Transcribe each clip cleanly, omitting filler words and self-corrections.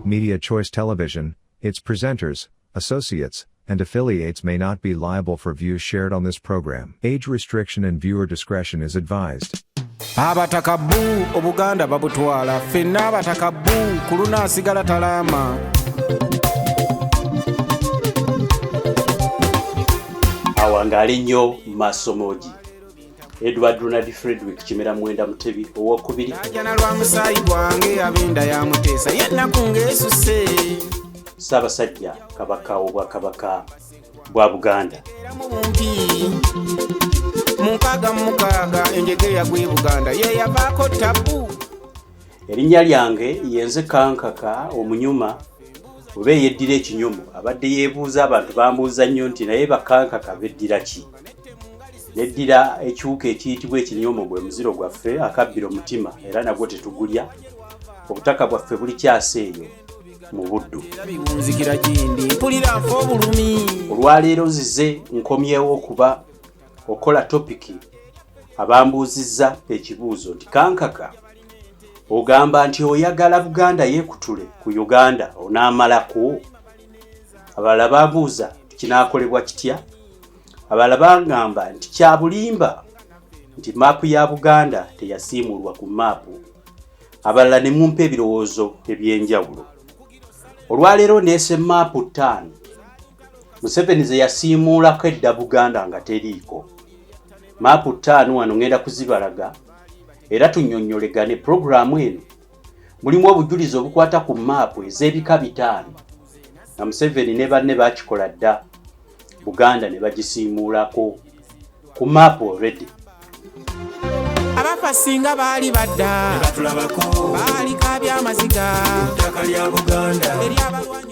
Media Choice Television, its presenters, associates, and affiliates may not be liable for views shared on this program. Age restriction and viewer discretion is advised. Abataka bu Obuganda babutwala ffenna abataka bu ku lunaasigala talaama. Awangaale nnyo mu maaso moogi Edward Ronald Frederick Kimera Mwenda Mutebi owokubiri. Ajana lwa musaayi gwange ab'enda ya Muteesa yennaku ng'esuse. Ssaabasajja Kabaka w'Obwakabaka bwa Buganda. Era mu bumpi mu 66 enjege yagwa e Buganda ye yavaako tabu. Erinnya lyange yenze Kankaka Omunyuma oba eyeddira ekinyomo. Abadde yeebuuza, abantu bambuuza nnyo nti naye bakankaka beddira ki? Neddira ekiwuka ekiyitibwa ekinyomo, gwe muziro gwaffe akabbira omutima, era nagwo tetugulya. Obutaka bwaffe buli kyasa eyo mu Buddu. Era biwunzikira gindi mpulira nfa obulumi. Olwaleero nzize nkomyewo okuba okola topic abambuuzizza ekibuuzo nti Kankaka ogamba nti oyagala Buganda yeekutule ku Uganda, onaamalako? Abalala bambuuza nti kinaakolebwa kitya? Abalala bangamba nti kya bulimba nti maapu ya Buganda teyasiimulwa ku maapu. Abalala ne mumpa ebirowoozo eby'enjawulo. Olwaleero neese maapu 5 Museveni ze yasiimuulako edda Buganda nga teriiko. Maapu 5 wano ngenda kuzibalaga era tunnyonnyolegane. Puroguraamu eno mulimu obujulizi obukwata ku maapu ez'ebika 5 nga Museveni ne banne bakikola dda, Buganda ne bagisiimuulako ku maapu already. Abafa singa baali badda baalikabya amaziga eri abalwanya.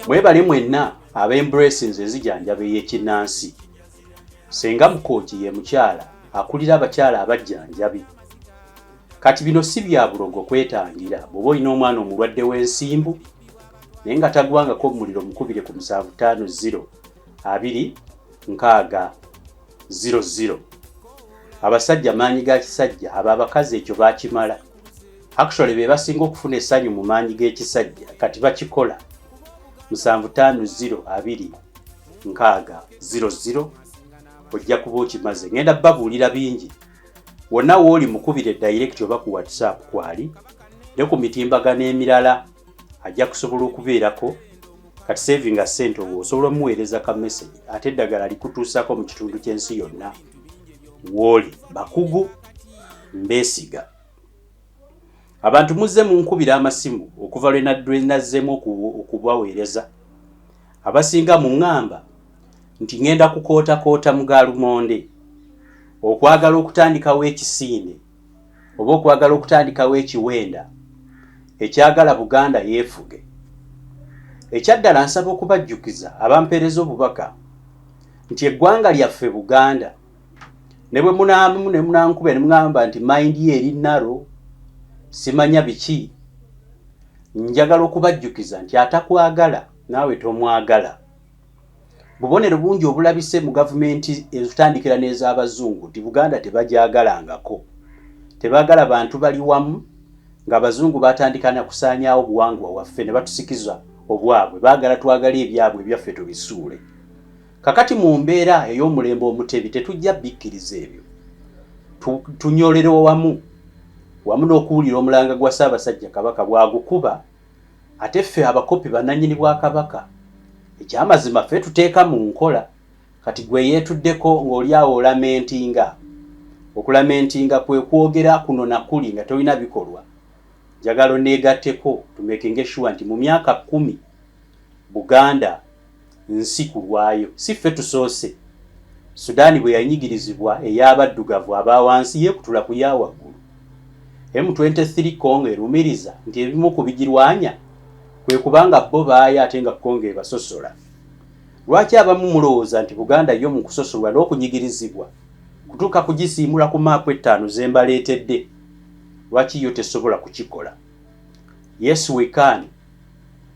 Mwebale mwenna ab'embracinze enzijanjaba ey'ekinnansi. Senga Mukooki ye mukyala akulira abakyala abajjanjabi. Kati bino si bya bulogo, kwetangira. Bw'oba olina omwana omulwadde w'ensimbu naye nga tagwangako omuliro, mukubire ku 750 2 60 00. Abasajja maanyi ga kisajja, abo abakazi ekyo bakimala. Actually be basinga okufuna essanyu mu maanyi g'ekisajja. Kati bakikola 750 2 60 00, ojja kuba okimaze. Ngenda babuulira bingi. Wonna wooli mukubire direct oba ku WhatsApp kwali ne ku mitimbagano emirala, ajja kusobola okubeerako. Kati savinga ssente, obwo osobola omuweereza ka message ate eddagala likutuusako mu kitundu ky'ensi yonna wooli. Bakugu mbeesiga. Abantu muzze munkubira amasimu okuva lwe nazzeemu okubaweereza. Abasinga muŋŋamba nti ŋŋenda kukootakoota mu galumonde okwagala okutandikawo ekisinde oba okwagala okutandikawo ekiwenda ekyagala Buganda yeefuge. Ekyaddala, nsaba okubajjukiza abampeereza obubaka nti eggwanga lyaffe Buganda, ne bwe munaamu ne munankuba ne muŋŋamba nti mind ye eri narrow, simanya biki, njagala okubajjukiza nti atakwagala naawe tomwagala. Bubonero bungi obulabise mu gavumenti ezitandikira n'ez'abazungu nti Buganda tebagyagalangako, tebaagala bantu bali wamu. Ng'abazungu batandika na kusaanyaawo buwangwa waffe ne batusikiza obwabwe, baagala twagale ebyabwe, ebyaffe tubisuule. Kakati mu mbeera ey'omulembe Omutebi tetujja bikkiriza ebyo. Tunyolere wamu wamu n'okuwulira omulanga gwa Ssaabasajja Kabaka bw'agukuba. Ate ffe abakopi bannannyini bwakabaka, ekyamazima ffe tuteeka mu nkola. Kati gwe yeetuddeko ng'oli awo olamentinga, okulamentinga kwe kwogera kuno nakuli nga tolina bikolwa, njagala oneegatteko tumakinge sure nti mu myaka 10 Buganda nsi ku lwayo. Si ffe tusoose. Sudaani bwe yanyigirizibwa ey'abaddugavu aba wansi, yeekutula ku ya waggulu. M23 Congo erumiriza nti ebimu ku bigirwanya kwe kubanga bo baayo ate nga Congo ebasosola. Lwaki abamu mulowooza nti Buganda yo mu kusosolwa n'okunyigirizibwa kutuuka kugisiimula ku maapu 5 ze mbaleetedde, lwaki yo tesobola kukikola? Yes, we can.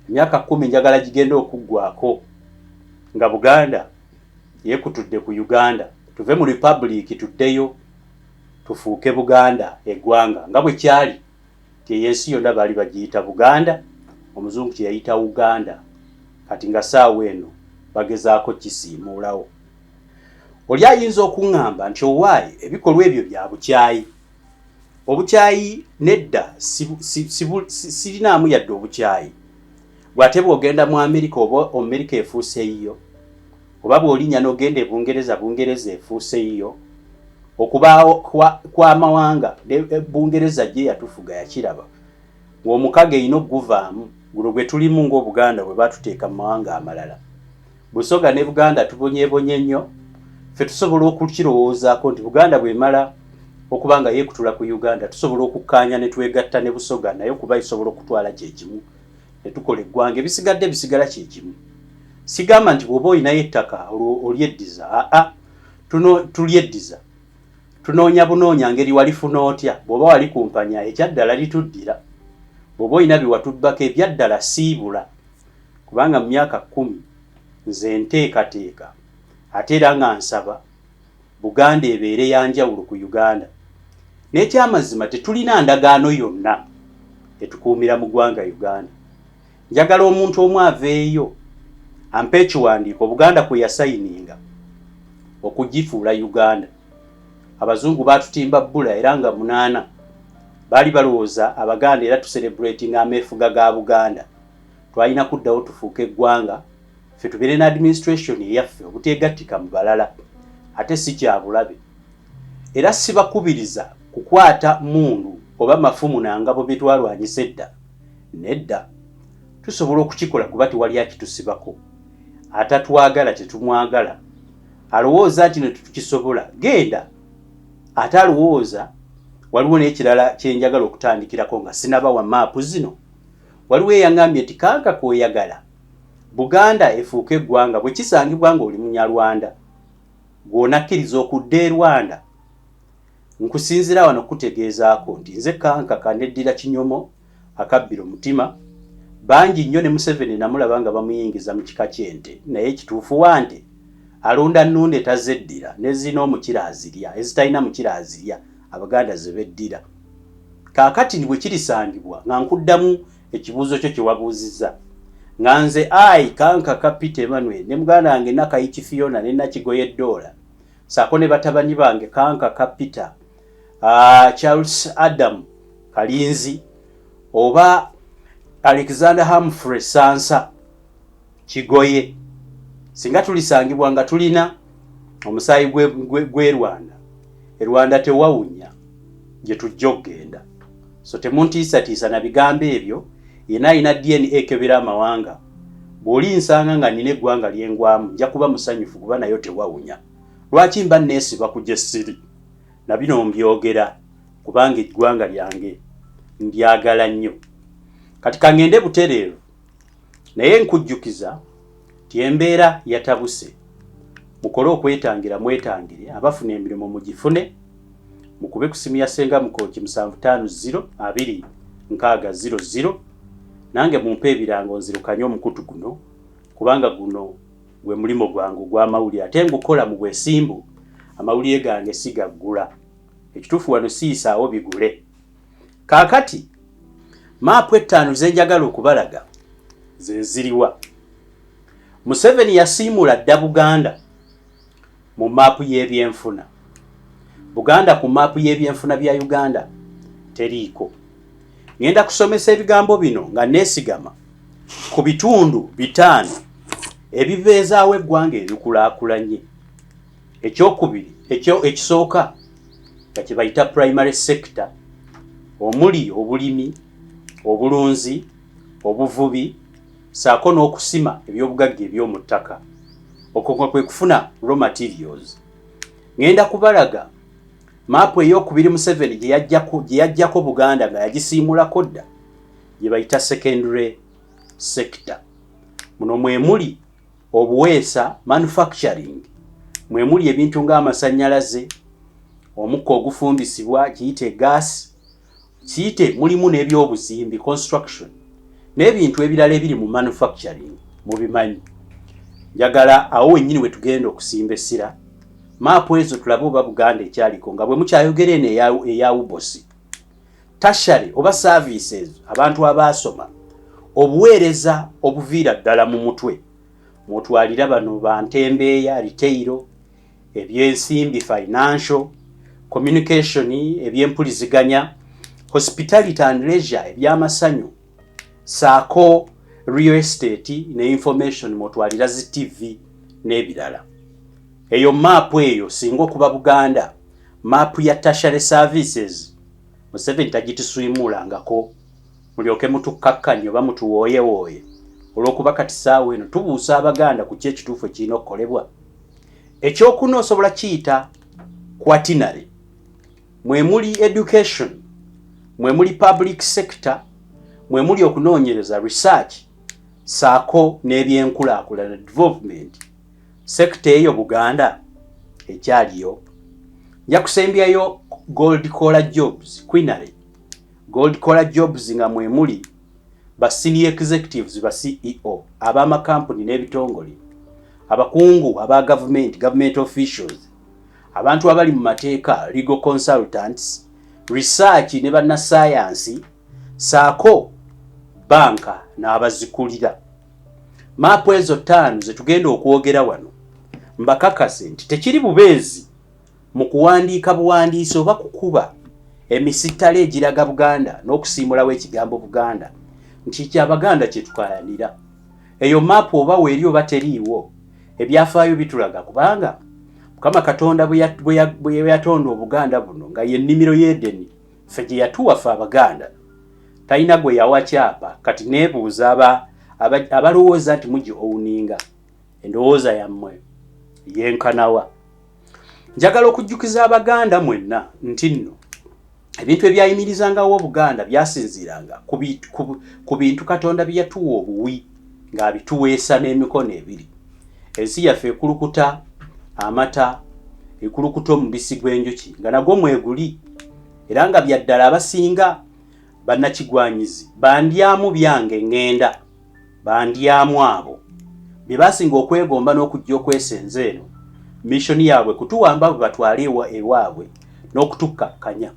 Emyaka 10 njagala gigende okuggwako nga Buganda yeekutudde ku Uganda, tuve mu republic tuddeyo tufuuke Buganda eggwanga nga bwe kyali. Nti eyo ensi yonna baali bagiyita Buganda, Omuzungu kye yayita Uganda, kati nga ssaawa eno bagezaako kukisiimuulawo. Oli ayinza okuŋŋamba nti owaaye ebikolwa ebyo bya bukyayi. Obukyayi nedda, sirinaamu yadde obukyayi. Gwe ate bw'ogenda mu Amerika oba Amerika efuuse yiyo, oba bw'olinnya n'ogenda e Bungereza, Bungereza efuuse yiyo. Okubaawo kw'amawanga ne Bungereza gye yatufuga yakiraba ng'omukago erina okuguvaamu, guno gwe tulimu ng'Obuganda bwe batuteeka mu mawanga amalala. Busoga ne Buganda tubonyeebonye nnyo. Ffe tusobola okukirowoozaako nti Buganda bw'emala okuba nga yeekutula ku Uganda, tusobola okukkaanya ne twegatta ne Busoga nayo kuba esobola okutwala kye kimu ne tukola eggwanga, ebisigadde bisigala kye kimu. Sigamba nti bw'oba olinayo ettaka olwo olyeddiza, aa, tulyeddiza. Tunoonya bunoonya ngeri walifuna otya, bw'oba walikumpanya ekyaddala lituddira. Bw'oba olina bye watubbako ebyaddala siibula. Kubanga mu myaka kkumi nze nteekateeka ate era nga nsaba Buganda ebeere ya njawulo ku Uganda. N'ekyamazima tetulina ndagaano yonna etukuumira mu ggwanga Uganda. Njagala omuntu omu aveeyo ampe ekiwandiiko Buganda kwe yasayininga okugifuula Uganda. Abazungu baatutimba bbula era nga munaana baali balowooza Abaganda era tuserebuletinga ameefuga ga Buganda. Twalina kuddawo tufuuke eggwanga ffe tubeere ne administration eyaffe obuteegattika mu balala ate si kya bulabe. Era sibakubiriza kukwata mmundu oba mafumu na ngabo bye twalwanyisa edda. Nedda. Tusobola okukikola kuba tewali akitusibako. Atatwagala tetumwagala. Alowooza nti no tetukisobola genda. Ate alowooza waliwo n'ekirala kye njagala okutandikirako nga sinabawa maapu zino. Waliwo eyangambye nti Kanka k'oyagala Buganda efuuke eggwanga bwe kisangibwa ng'oli Munyarwanda gw'onakkiriza okudda e Rwanda? Nkusinzira wano okukutegeezaako nti nze Kankaka neddira Kinyomo akabbiro mutima. Bangi nnyo ne Museveni namulaba nga bamuyingiza mu kika ky'ente naye ekituufu wa nte alunda nnunde tazeddira n'ezirina omukira azirya ezitalina mukira azirya Abaganda ze beddira. Kaakati bwe kirisangibwa nga nkuddamu ekibuuzo kyo kye wabuuzizza nga nze I Kankaka Peter Emmanuel ne muganda wange Nakayiki Fiona ne Nakigoye Doola saako ne batabani bange Kankaka Peter, Charles Adam Kalinzi oba Alexander Humphrey Sansa Kigoye, singa tulisangibwa nga tulina omusaayi gw'e Rwanda, e Rwanda tewawunya gye tujja okugenda. So temuntiisatiisa na bigambo ebyo. Yenna alina DNA ekebera amawanga, bw'oli nsanga nga nina eggwanga lye ngwamu nja kuba musanyufu kuba nayo tewawunya. Lwaki mba neesiba ku gye siri? Na bino mbyogera kubanga eggwanga lyange ndyagala nnyo. Kati kangende butereevu. Naye nkujjukiza nti embeera yatabuse. Mukole okwetangira mwetangire, abafuna emirimu mugifune, mukube ku ssimu ya Ssenga Mukooki 750 2 6 0 0 nange mumpe ebirango nzirukanye omukutu guno kubanga guno gwe mulimo gwange ogw'amawulire ate ngukola mu bwesimbu, amawulire gange sigaggula. Ekituufu wano siyisaawo bigule. Kaakati maapu ettaano ze njagala okubalaga ze ziriwa. Museveni yasiimula dda Buganda mu maapu y'ebyenfuna. Buganda ku maapu y'ebyenfuna bya Uganda teriiko. Ngenda kusomesa ebigambo bino nga neesigama ku bitundu bitaano ebibeezaawo eggwanga erikulaakulanye. Ekyokubiri, ekyo ekisooka nga kye bayita primary sector omuli obulimi, obulunzi, obuvubi ssaako n'okusima eby'obugagga eby'omu ttaka. Okwo nga kwe kufuna raw materials. Ngenda kubalaga maapu ey'okubiri Museveni gye yaggyako Buganda nga yagisiimulako dda gye bayita secondary sector. Muno mwe muli obuweesa, manufacturing, mwe muli ebintu ng'amasannyalaze, omukka ogufumbisibwa kiyite gas, kiyite mulimu n'ebyobuzimbi construction n'ebintu ebirala ebiri mu manufacturing mubimanyi. Njagala awo wennyini we tugenda okusimba essira maapu ezo tulabe oba Buganda ekyaliko nga bwe mukyayogera eno eya UBOS. Tertiary oba services, abantu abaasoma, obuweereza obuviira ddala mu mutwe, mwotwalira bano bantembeeya, retail, ebyensimbi, financial, communication, ebyempuliziganya, hospitality and leisure, ebyamasanyu, saako real estate ne information, mwotwalira zi TV n'ebirala. Eyo maapu eyo singa okuba Buganda maapu ya tertiary services, Museveni tagituswimulangako mulyoke mutukkakkanye oba mutuwooyewooye, olw'okuba kati saawa eno tubuusa Abaganda ku ki ekituufu ekirina okukolebwa. Ekyokuna osobola kiyita quaternary, mwe muli education, mwe muli public sector, mwe muli okunoonyereza, research, saako n'ebyenkulaakulana, development sector. Eyo Buganda ekyaliyo? Nja kusembyayo gold collar jobs, quinary gold collar jobs, nga mwe muli ba senior executives, ba CEO ab'amakampuni n'ebitongole, abakungu aba gavumenti, government officials, abantu abali mu mateeka, legal consultants, research ne bannasayansi, saako banka n'abazikulira. Maapu ezo ttaano zetugenda okwogera wano, mbakakase nti tekiri bubeezi mu kuwandiika buwandiisi oba kukuba emisittale egiraga Buganda n'okusiimulawo ekigambo Buganda nti kyabaganda kyetukayanira. Eyo maapu oba weeri oba teriiwo, ebyafaayo bitulaga, kubanga Mukama Katonda bwe yatonda Obuganda buno nga yennimiro y'Edeni ffe gye yatuwa ffe Abaganda, talina gwe yawa kyapa. Kati neebuuza abalowooza nti mugi owninga, endowooza yammwe yenkanawa? Njagala okujjukiza Abaganda mwenna nti nno ebintu ebyayimirizangawo Obuganda byasinziiranga ku bintu Katonda bye yatuwa obuwi ng'abituweesa n'emikono ebiri. Ensi yaffe ekulukuta amata, ekulukuta omubisi gw'enjuki nga nagwo mweguli, era nga byaddala abasinga bannakigwanyizi bandyamu byange ŋŋenda bandyamu. Abo bye basinga okwegomba n'okujja okwesenza eno, mission yaabwe kutuwamba bwe batwale ewaabwe n'okutukkakkanya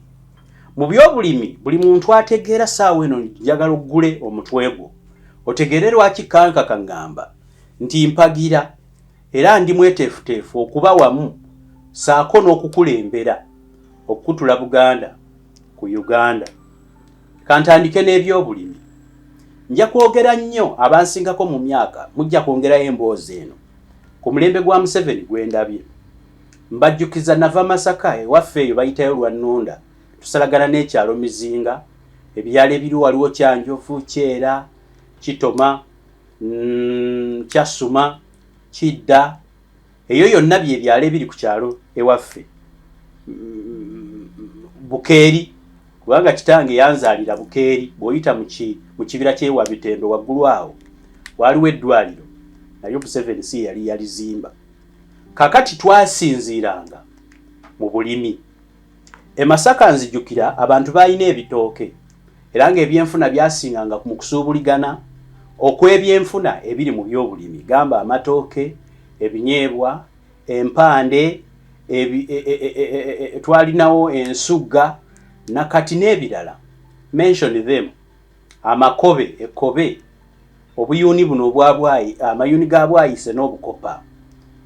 mu byobulimi. Buli muntu ategeera saawa eno, njagala oggule omutwe gwo otegeere lwaki kankaka ŋŋamba nti mpagira era ndi mweteefuteefu okuba wamu saako n'okukulembera okukutula Buganda ku Uganda. Kantandike n'ebyobulimi. Nja kwogera nnyo, abansingako mu myaka mujja kwongerayo emboozi eno ku mulembe gwa Museveni gwendabye. Mbajjukiza, nava Masaka, ewaffe eyo bayitayo Lwannunda, tusalagana n'ekyalo Mizinga. Ebyalo ebiri waliwo Kyanjovu, Kyera, Kitoma, Kyasuma, Kidda, eyo yonna byebyalo ebiri ku kyalo ewaffe Bukeeri, kubanga kitange yanzaalira Bukeeri. Bw'oyita mu kibira kyewabitembe waggulu awo waaliwo eddwaliro, naye Museveni si yali yalizimba. Kakati twasinziiranga mu bulimi e Masaka. Nzijukira abantu balina ebitooke, era ng'ebyenfuna byasinganga mu kusuubuligana okw'ebyenfuna ebiri mu byobulimi, gamba amatooke, ebinyeebwa, empande, twalinawo ensugga nakati n'ebirala, mention them, amakobe, ekkobe, obuyuuni buno obwabwayi, amayuuni ga bwayise n'obukopa.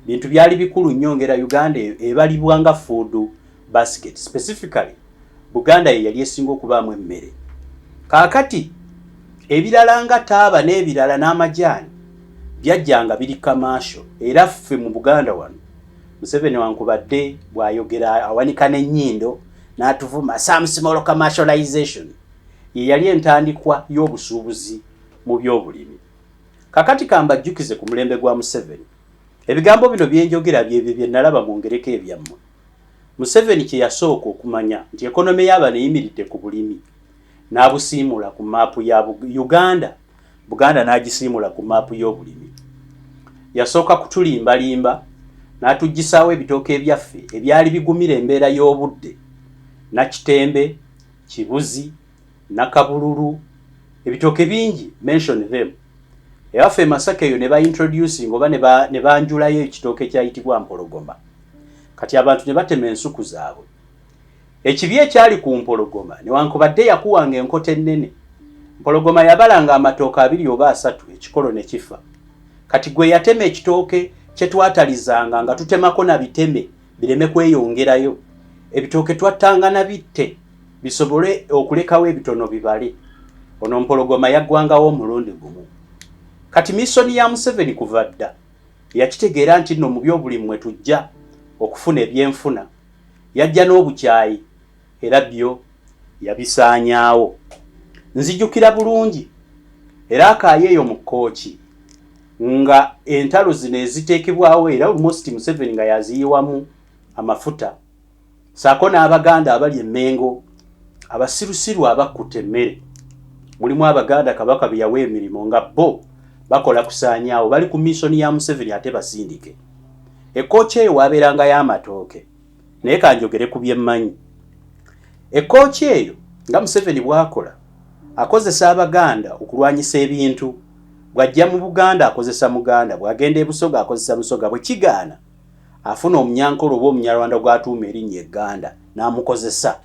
Bintu byali bikulu nnyo ngera Uganda ebalibwa nga food basket, specifically Buganda ye yali esinga okubaamu emmere. Kaakati ebirala nga taaba n'ebirala n'amajaani byajjanga biri commercial, era ffe mu Buganda wano Museveni wankubadde bw'ayogera awanika n'ennyindo n'atuvuma, some small commercialization ye yali entandikwa y'obusuubuzi mu byobulimi. Kakati kambajjukize ku mulembe gwa Museveni. Ebigambo bino byenjogera byebyo bye nalaba, mwongereko ebyammwe. Museveni kye yasooka okumanya nti economy y'abano eyimiridde ku bulimi, n'abusiimula ku maapu ya Uganda. Buganda n'agisiimula ku maapu y'obulimi. Yasooka kutulimbalimba n'atuggisaawo ebitooke ebyaffe ebyali bigumira embeera y'obudde, Nakitembe, Kibuzi, Nakabululu, ebitooke bingi, mention them. Ewaffe e Masaka eyo ne baintroducing oba ne banjulayo ekitooke ekyayitibwa mpologoma. Kati abantu ne batema ensuku zaabwe. Ekibi ekyali ku Mpologoma, newankubadde yakuwanga enkota ennene, Mpologoma yabalanga amatooke abiri oba asatu ekikolo ne kifa. Kati gwe yatema ekitooke kye twatalizanga nga tutemako na biteme bireme kweyongerayo. Ebitooke twattanga na bitte bisobole okulekawo ebitono bibale. Ono Mpologoma yaggwangawo omulundi gumu. Kati misoni ya Museveni kuva dda yakitegeera nti nno mu byobulimi mwe tujja okufuna ebyenfuna. Yajja n'obukyayi era byo yabisaanyaawo. Nzijukira bulungi era akaayo eyo mu Kkooki nga entalo zino eziteekebwawo era almost Museveni nga yaziyiwamu amafuta saako n'Abaganda abali e Mmengo abasirusiru abakkuta emmere. Mulimu Abaganda Kabaka be yawa emirimu nga bo bakola kusaanyaawo, bali ku misoni ya Museveni ate basindike. E Kkooki eyo waabeerangayo amatooke naye kanjogere ku bye mmanyi. E Kkooki eyo nga Museveni bw'akola akozesa Abaganda okulwanyisa ebintu. Bw'ajja mu Buganda akozesa Muganda, bw'agenda e Busoga akozesa Musoga, bwe kigaana afuna Omunyankole oba Omunyarwanda gw'atuuma erinnya Egganda n'amukozesa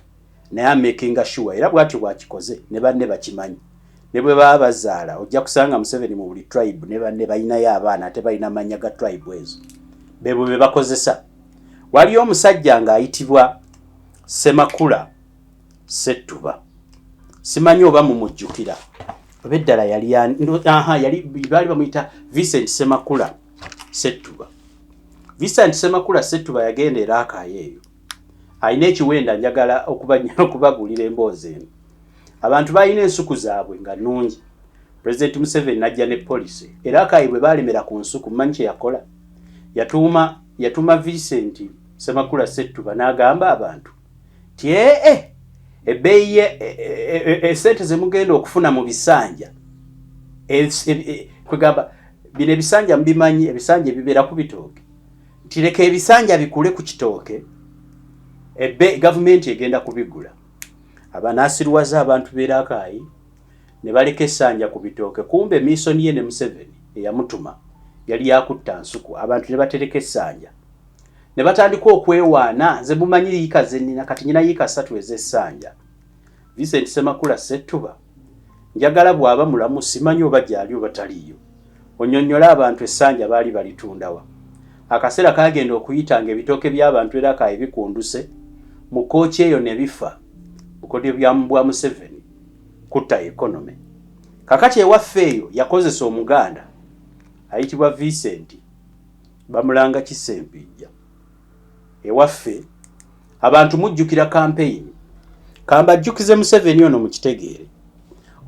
naye amakinga sure, era bw'atyo bw'akikoze ne banne bakimanyi. Ne bwe baba bazaala ojja kusanga Museveni mu buli tribe ne banne balinayo abaana ate balina mannya ga tribe ezo, beebo be bakozesa. Waliyo omusajja ng'ayitibwa Ssemakula Ssettuba, simanyi oba mumujjukira oba eddala yali aha, yali baali bamuyita Vincent Ssemakula Ssettuba. Vincent Ssemakula Ssettuba yagenda era akaayo eyo alina ekiwenda. Njagala okubabuulira emboozi eno. Abantu balina ensuku zaabwe nga nnungi. Pulezidenti Museveni najja ne policy era akaayi bwe baalemera ku nsuku, mmanyi kye yakola, yatuma Vincent Ssemakula Ssettuba n'agamba abantu ti ee ebbeeyi esente ze mugenda okufuna mu bisanja, kwegamba bino ebisanja mubimanyi, ebisanja ebibeera ku bitooke, nti leka ebisanja bikule ku kitooke, ebbe gavumenti egenda kubigula. Abanaasiruwaza abantu b'erakaayi ne baleka essanja ku bitooke. Kumbe mission ye ne Museveni eyamutuma yali yakutta nsuku. Abantu ne batereka essanja ne batandika okwewaana. Nze mumanyi yiika zenina kati, nyina yiika 3 ez'essanja. Vincent Ssemakula Ssettuba njagala bw'aba mulamu, simanyi oba gyali oba taliiyo, onyonnyole abantu essanja baali balitundawa. Akaseera kagenda okuyita nga ebitooke by'abantu era kaye bikunduse mu Kkooki eyo ne bifa. Bukodyo bwa Museveni kutta economy. Kakati ewaffe eyo yakozesa Omuganda ayitibwa Vincent, bamulanga Kisempijja. Ewaffe abantu mujjukira campaign, kambajjukize Museveni ono mukitegeere.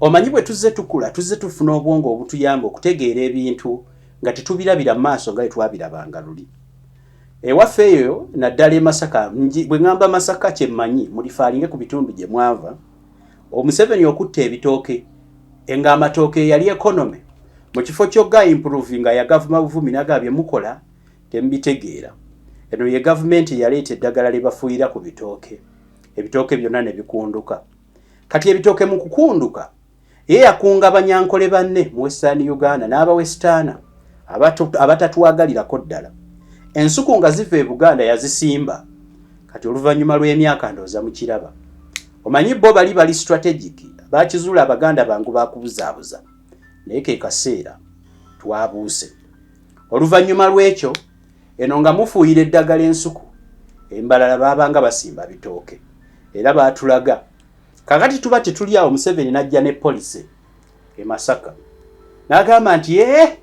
Omanyi bwe tuzze tukula, tuzze tufuna obwongo obutuyamba okutegeera ebintu nga tetubirabira mu maaso nga bwe twabirabanga luli. Ewaffe eyo naddala e Masaka, bwe ŋŋamba Masaka kye mmanyi, mulifaalinge ku bitundu gye mwava. Omuseveni okutta ebitooke ng'amatooke yali economy, mu kifo ky'oga improvinga yagavuma buvumi naga bye mukola temubitegeera. Eno ye gavumenti eyaleeta eddagala lye bafuuyira ku bitooke, ebitooke byonna ne bikunduka. Kati ebitooke mu kukunduka, ye yakunga Banyankole banne mu Western Uganda n'Abawesitaana abatatwagalirako ddala. Ensuku nga ziva e Buganda yazisimba. Kati oluvannyuma lw'emyaka ndowooza mukiraba, omanyi bo bali bali strategic, bakizuula Abaganda bangu bakubuzaabuza, naye ke kaseera twabuuse. Oluvannyuma lw'ekyo eno nga mufuuyira eddagala ensuku embalala baabanga basimba bitooke era baatulaga. Kakati tuba tetuli awo, Museveni n'ajja ne policy e Masaka n'agamba nti ee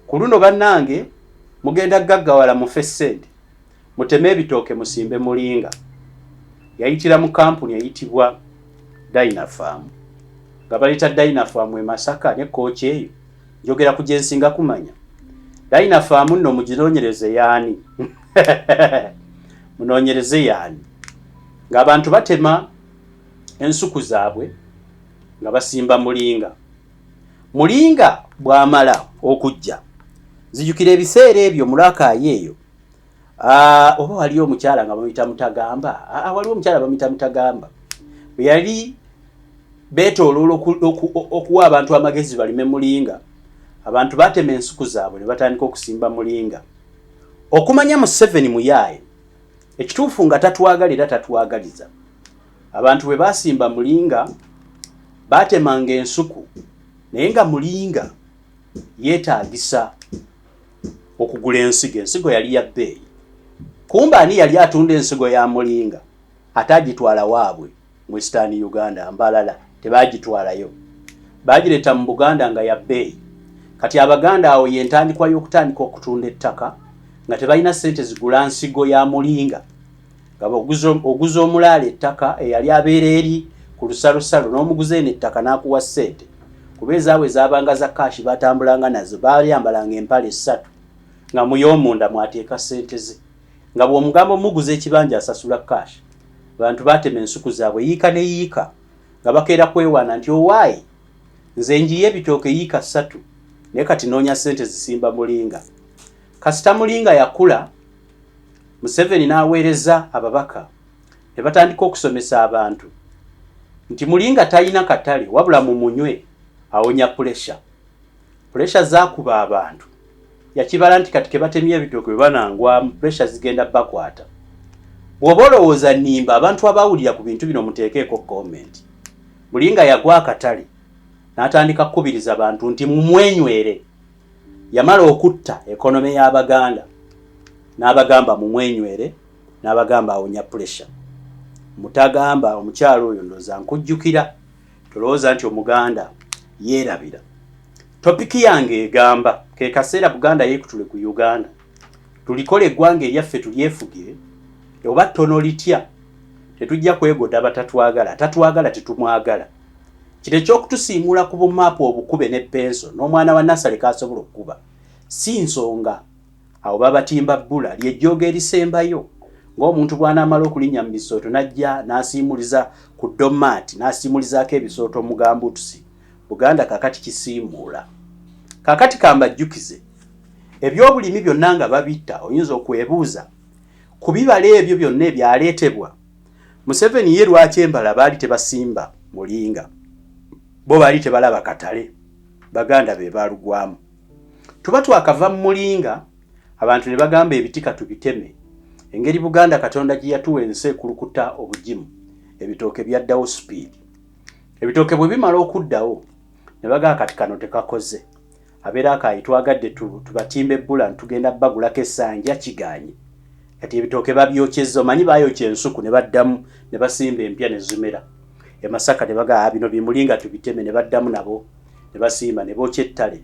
ku luno bannange mugenda gaggawala, mufe ssente, muteme ebitooke musimbe mulinga. Yayitira mu kampuni eyitibwa Dynapharm, nga baleeta Dynapharm e Masaka ne Kkooki eyo. Njogera ku gye nsinga kumanya. Dynapharm nno muginoonyereze yaani, munoonyereze yaani. Ng'abantu batema ensuku zaabwe nga basimba mulinga. Mulinga bw'amala okujja, nzijukira ebiseera ebyo mulakaayi eyo oba waliyo omukyala nga bamuyita Mutagamba, waliwo omukyala bamuyita Mutagamba, bwe yali beetooloola okuwa abantu amagezi balime mulinga. Abantu batema ensuku zaabwe ne batandika okusimba mulinga. Okumanya Museveni muyaaye. Ekituufu nga tatwagala era tatwagaliza. Abantu bwe basimba mulinga baatemanga ensuku, naye nga mulinga yeetaagisa okugula ensigo. Ensigo yali ya bbeeyi. Kumbe ani yali atunda ensigo ya mulinga ate agitwala waabwe mu Eastern Uganda? Mbalala tebagitwalayo, bagireeta mu Buganda nga ya bbeeyi. Kati Abaganda awo yentandikwa y'okutandika okutunda ettaka nga tebalina ssente zigula nsigo ya mulinga, nga oguza omulaala ettaka eyali abeera eri ku lusalosalo, n'omuguza eno ettaka n'akuwa ssente, kuba ezaabwe zaabanga za cash. Batambulanga nazo, baayambalanga empale ssatu nga muy'omunda mwateeka ssente ze, nga bw'omugamba omuguza ekibanja asasula cash. Abantu baatema ensuku zaabwe yiika ne yiika, nga bakeera kwewaana nti, "Owaayi, nze njiye ebitooke yiika 3, naye kati noonya ssente zisimba mulinga." Kasita mulinga yakula, Museveni n'aweereza ababaka ne batandika okusomesa abantu nti mulinga talina katale, wabula mumunywe awonya pressure. Pressure zaakuba abantu. Yakibala nti kati kebatemye ebitooke bwe banangwamu, pressure zigenda bakwata. Bw'oba olowooza nnimba, abantu abawulira ku bintu bino muteekeeko comment. Mulinga yagwa akatale, n'atandika kukubiriza bantu nti mumwenywere. Yamala okutta economy y'Abaganda, n'abagamba mumwenywere, n'abagamba awonya pressure. Mutagamba omukyalo oyo, ndowooza nkujjukira, tolowooza nti Omuganda yeerabira. Topic yange egamba ke kaseera Buganda yeekutule ku Uganda, tulikola eggwanga eryaffe, tulyefugire oba ttono litya. Tetujja kwegoda batatwagala, atatwagala tetumwagala. Kino ekyokutusiimuula ku bumaapu obukube ne penso n'omwana wa nasale kasobola okukuba si nsonga. Awo babatimba bbula lyejjooga erisembayo, ng'omuntu bw'anaamala okulinnya mu bisooto n'ajja n'asiimuliza ku domaati, n'asiimulizaako ebisooto mu gambuutusi. Buganda kakati kisiimuula. Kakati kambajjukize ebyobulimi byonna nga babitta. Oyinza okwebuuza ku bibala ebyo byonna ebyaleetebwa Museveni, ye lwaki embala baali tebasimba mulinga? Bo baali tebalaba katale, Baganda be baalugwamu. Tuba twakava mu mulinga, abantu ne bagamba ebiti katubiteme. Engeri Buganda Katonda gye yatuwa ensi ekulukuta obugimu, ebitooke byaddawo speed. Ebitooke bwe bimala okuddawo, ne bagamba kati kano tekakoze, abeera akaayi, twagadde tubatimba ebbula, ntugenda bagulako essanja, kiganye. Kati ebitooke babyokyezza. Omanyi bayokya ensuku ne baddamu ne basimba empya ne zimera. E Masaka ne bagamba, ah, bino bimulinga tubiteme, ne baddamu nabo ne basimba, ne bookya ettale,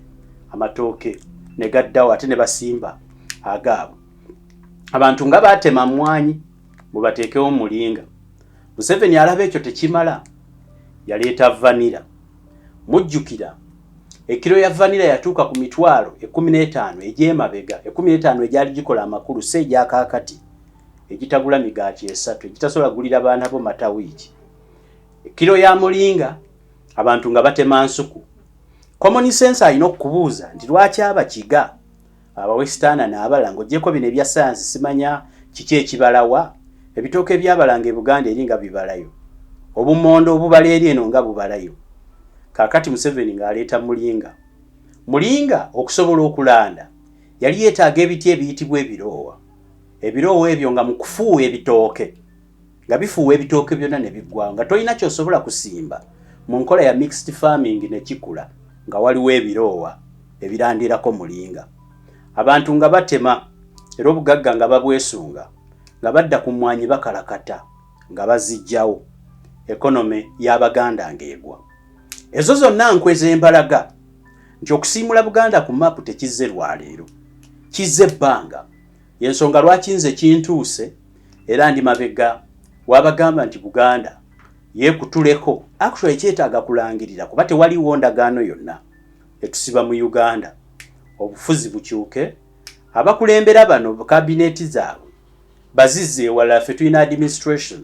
amatooke ne gaddawo, ate ne basimba agaabwe. Abantu nga baatema mmwanyi, mubateekewo mulinga. Museveni alaba ekyo tekimala, yaleeta vanilla. Mujjukira ekiro ya vanilla yatuuka ku 150,000 egy'emabega, 15 egyali gikola amakulu, si egyakaakati egitagula migaati esatu, egitasobola gulira baana bo mata wiiki. Ekiro ya mulinga, abantu nga batema nsuku. Common sense alina okukubuuza nti lwaki Abakiga, Abawesitaana n'abalala, ng'oggyeko bino ebya sayansi, simanya kiki ekibalawa, ebitooke ebyabalanga e Buganda eri nga bibalayo, obumondo obubala eri eno nga bubalayo? Kaakati Museveni ng'aleeta mulinga. Mulinga okusobola okulanda yali yeetaaga ebiti ebiyitibwa ebiroowa. Ebiroowa ebyo nga mu kufuuwa ebitooke, nga bifuuwa ebitooke byonna ne biggwawo, nga tolina ky'osobola kusimba mu nkola ya mixed farming ne kikula nga waliwo ebiroowa ebirandirako mulinga. Abantu nga batema era obugagga nga babwesunga, nga badda ku mmwanyi bakalakata nga bazijjawo, economy y'Abaganda ng'egwa. Ezo zonna nkwe z'embalaga nti okusiimula Buganda ku maapu tekizze lwaleero, kizze ebbanga. Yensonga lwaki nze kintuuse era ndi mabega wabagamba nti Buganda yeekutuleko. Actually kyetaaga kulangirira, kuba tewaliwo ndagaano yonna etusiba mu Uganda. Obufuzi bukyuke, abakulembera bano kabineeti zaabwe bazizze ewalala. Ffe tulina administration.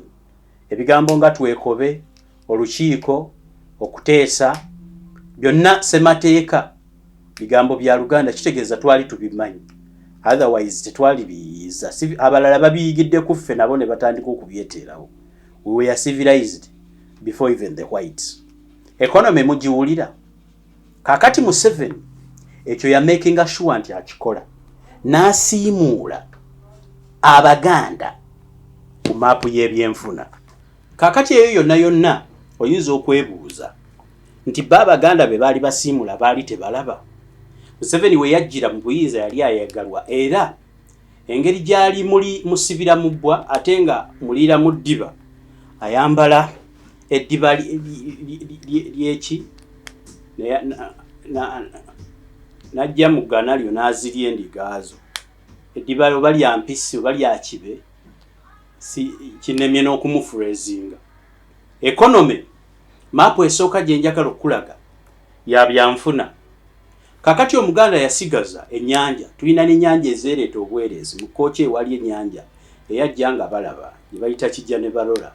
Ebigambo nga twekobe, olukiiko, okuteesa, byonna semateeka, bigambo bya Luganda, kitegeeza twali tubimanyi, otherwise tetwali biyiiza. Abalala babiyigidde ku ffe, nabo ne batandika okubyeteerawo. We were civilized before even the whites. Economy mugiwulira. Kakati Museveni ekyo yamakinga sure nti akikola, n'asiimuula Abaganda. maapu y'ebyenfuna. Kaakati eyo yonna yonna oyinza okwebuuza nti bo Abaganda be baali basiimula baali tebalaba? Museveni we yajjira mu buyinza yali ayagalwa era engeri gy'ali muli musibira mu bbwa ate nga muliira mu ddiba, ayambala eddiba ly'eki n'ajja mu ggana lyo n'azirya endiga zo. Eddiba oba lya mpisi oba lya kibe si kinemye n'okumufurezinga. Economy maapu esooka gye njagala okukulaga ya byanfuna. Kakati Omuganda yasigaza ennyanja. Tulina n'ennyanja ezeereeta obwereezi. Mu Kkooki ewali ennyanja eyajja nga balaba gye bayita Kijja ne Balola.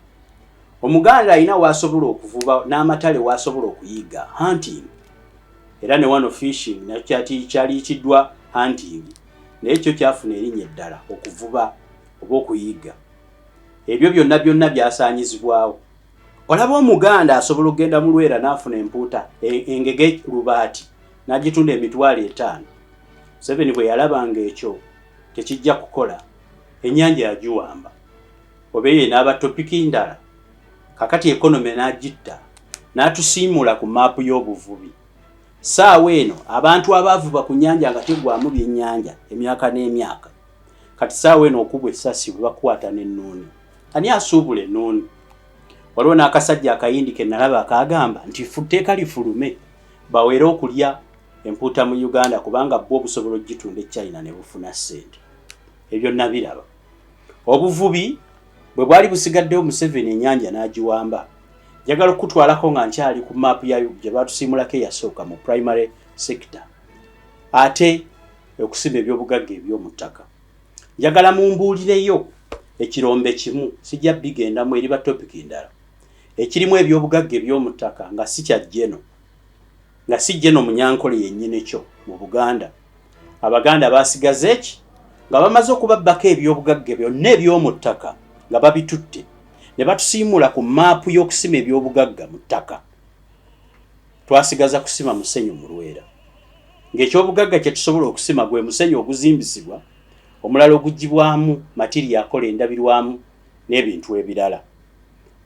Omuganda alina w'asobola okuvuba n'amatale w'asobola okuyigga, hunting, era ne wano fishing nakyo kyaliyitiddwa hunting, naye kyo kyafuna erinnya eddala, okuvuba oba okuyigga. Ebyo byonna byonna byasaanyizibwawo. Olaba Omuganda asobola okugenda mu Lwera n'afuna empuuta engege lubaati n'agitunda 50,000. Museveni bwe yalaba ng'ekyo tekijja kukola, ennyanja yagiwamba. Oba eyo enaaba topiki ndala. Kakati economy n'agitta, n'atusiimuula ku maapu y'obuvubi. Ssaawa eno abantu abaavuba ku nnyanja nga teggwaamu byennyanja emyaka n'emyaka, kati ssaawa eno okubwa essasi bwe bakukwata n'ennuuni. Ani asuubula ennuuni? Waliwo n'akasajja Akayindi ke nalaba akaagamba nti tteeka lifulume bawere okulya empuuta mu Uganda kubanga bwo busobola okugitunda e China ne bufuna ssente. Ebyo nabiraba. Obuvubi bwe bwali busigaddewo, Museveni ennyanja n'agiwamba. Njagala okukutwalako nga nkyali ku maapu ya gye baatusiimulako eyasooka mu primary sector, ate okusima ebyobugagga eby'omu ttaka. Njagala mumbuulireyo ekirombe kimu, sijja bigendamu, eriba topiki ndala, ekirimu ebyobugagga eby'omu ttaka nga si kya Geno, nga si Geno Munyankole yennyini kyo mu Buganda. Abaganda baasigaza eki nga bamaze okubabbako ebyobugagga byonna eby'omu ttaka nga babitutte ne batusiimuula ku maapu y'okusima ebyobugagga mu ttaka? Twasigaza kusima musenyu mu Lwera, ng'ekyobugagga kye tusobola okusima gwe musenyu oguzimbisibwa, omulala oguggyibwamu matiriyo akola endabirwamu n'ebintu ebirala.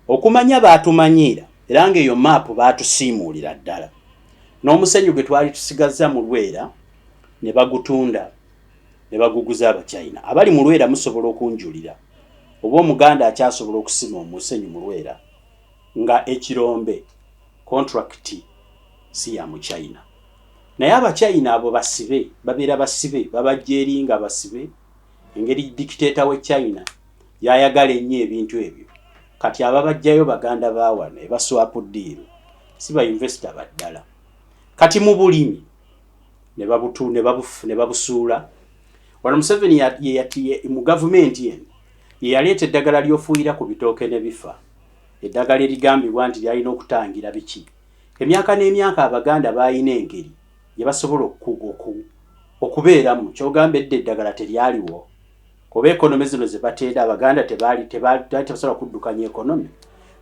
Okumanya baatumanyiira era ng'eyo maapu baatusiimuulira ddala n'omusenyu gwe twali tusigazza mu Lwera ne bagutunda ne baguguza Abachina. Abali mu Lwera musobola okunjulira oba Omuganda akyasobola okusima omusenyu mu Lwera nga ekirombe contract si ya Muchina. Naye Abachina abo basibe, babeera basibe, babajja eri nga basibe, engeri dictator we China yayagala ennyo ebintu ebyo. Kati ababajjayo baganda ba wano eba swap deal, si ba investor baddala. Kati mu bulimi ne babutu ne babusuula. Wano Museveni ye mu gavumenti eno ye yaleeta eddagala ly'ofuuyira ku bitooke ne bifa, eddagala erigambibwa nti lyalina okutangira biki. Emyaka n'emyaka Abaganda baalina engeri gye basobola okubeeramu. Kyogamba edda eddagala teryaliwo? Oba economy zino ze bateera Abaganda tebaali tebasobola kuddukanya economy?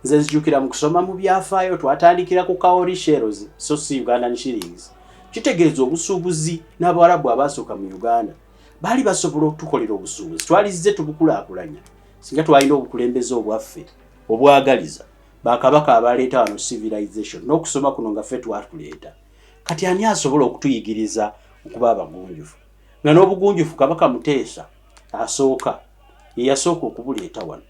Nze nzijukira mu kusoma mu byafaayo twatandikira ku cowrie shells, so si Ugandan shillings. Kitegeeza obusuubuzi n'Abawarabu abaasooka mu Uganda baali basobola okutukolera obusuubuzi. Twalizze tubukulaakulanya singa twalina obukulembeze obwaffe obwagaliza bakabaka abaleeta wano civilization n'okusoma kuno nga ffe twatuleeta. Kati ani asobola okutuyigiriza okuba abagunjufu, nga n'obugunjufu Kabaka Muteesa asooka ye yasooka okubuleeta wano,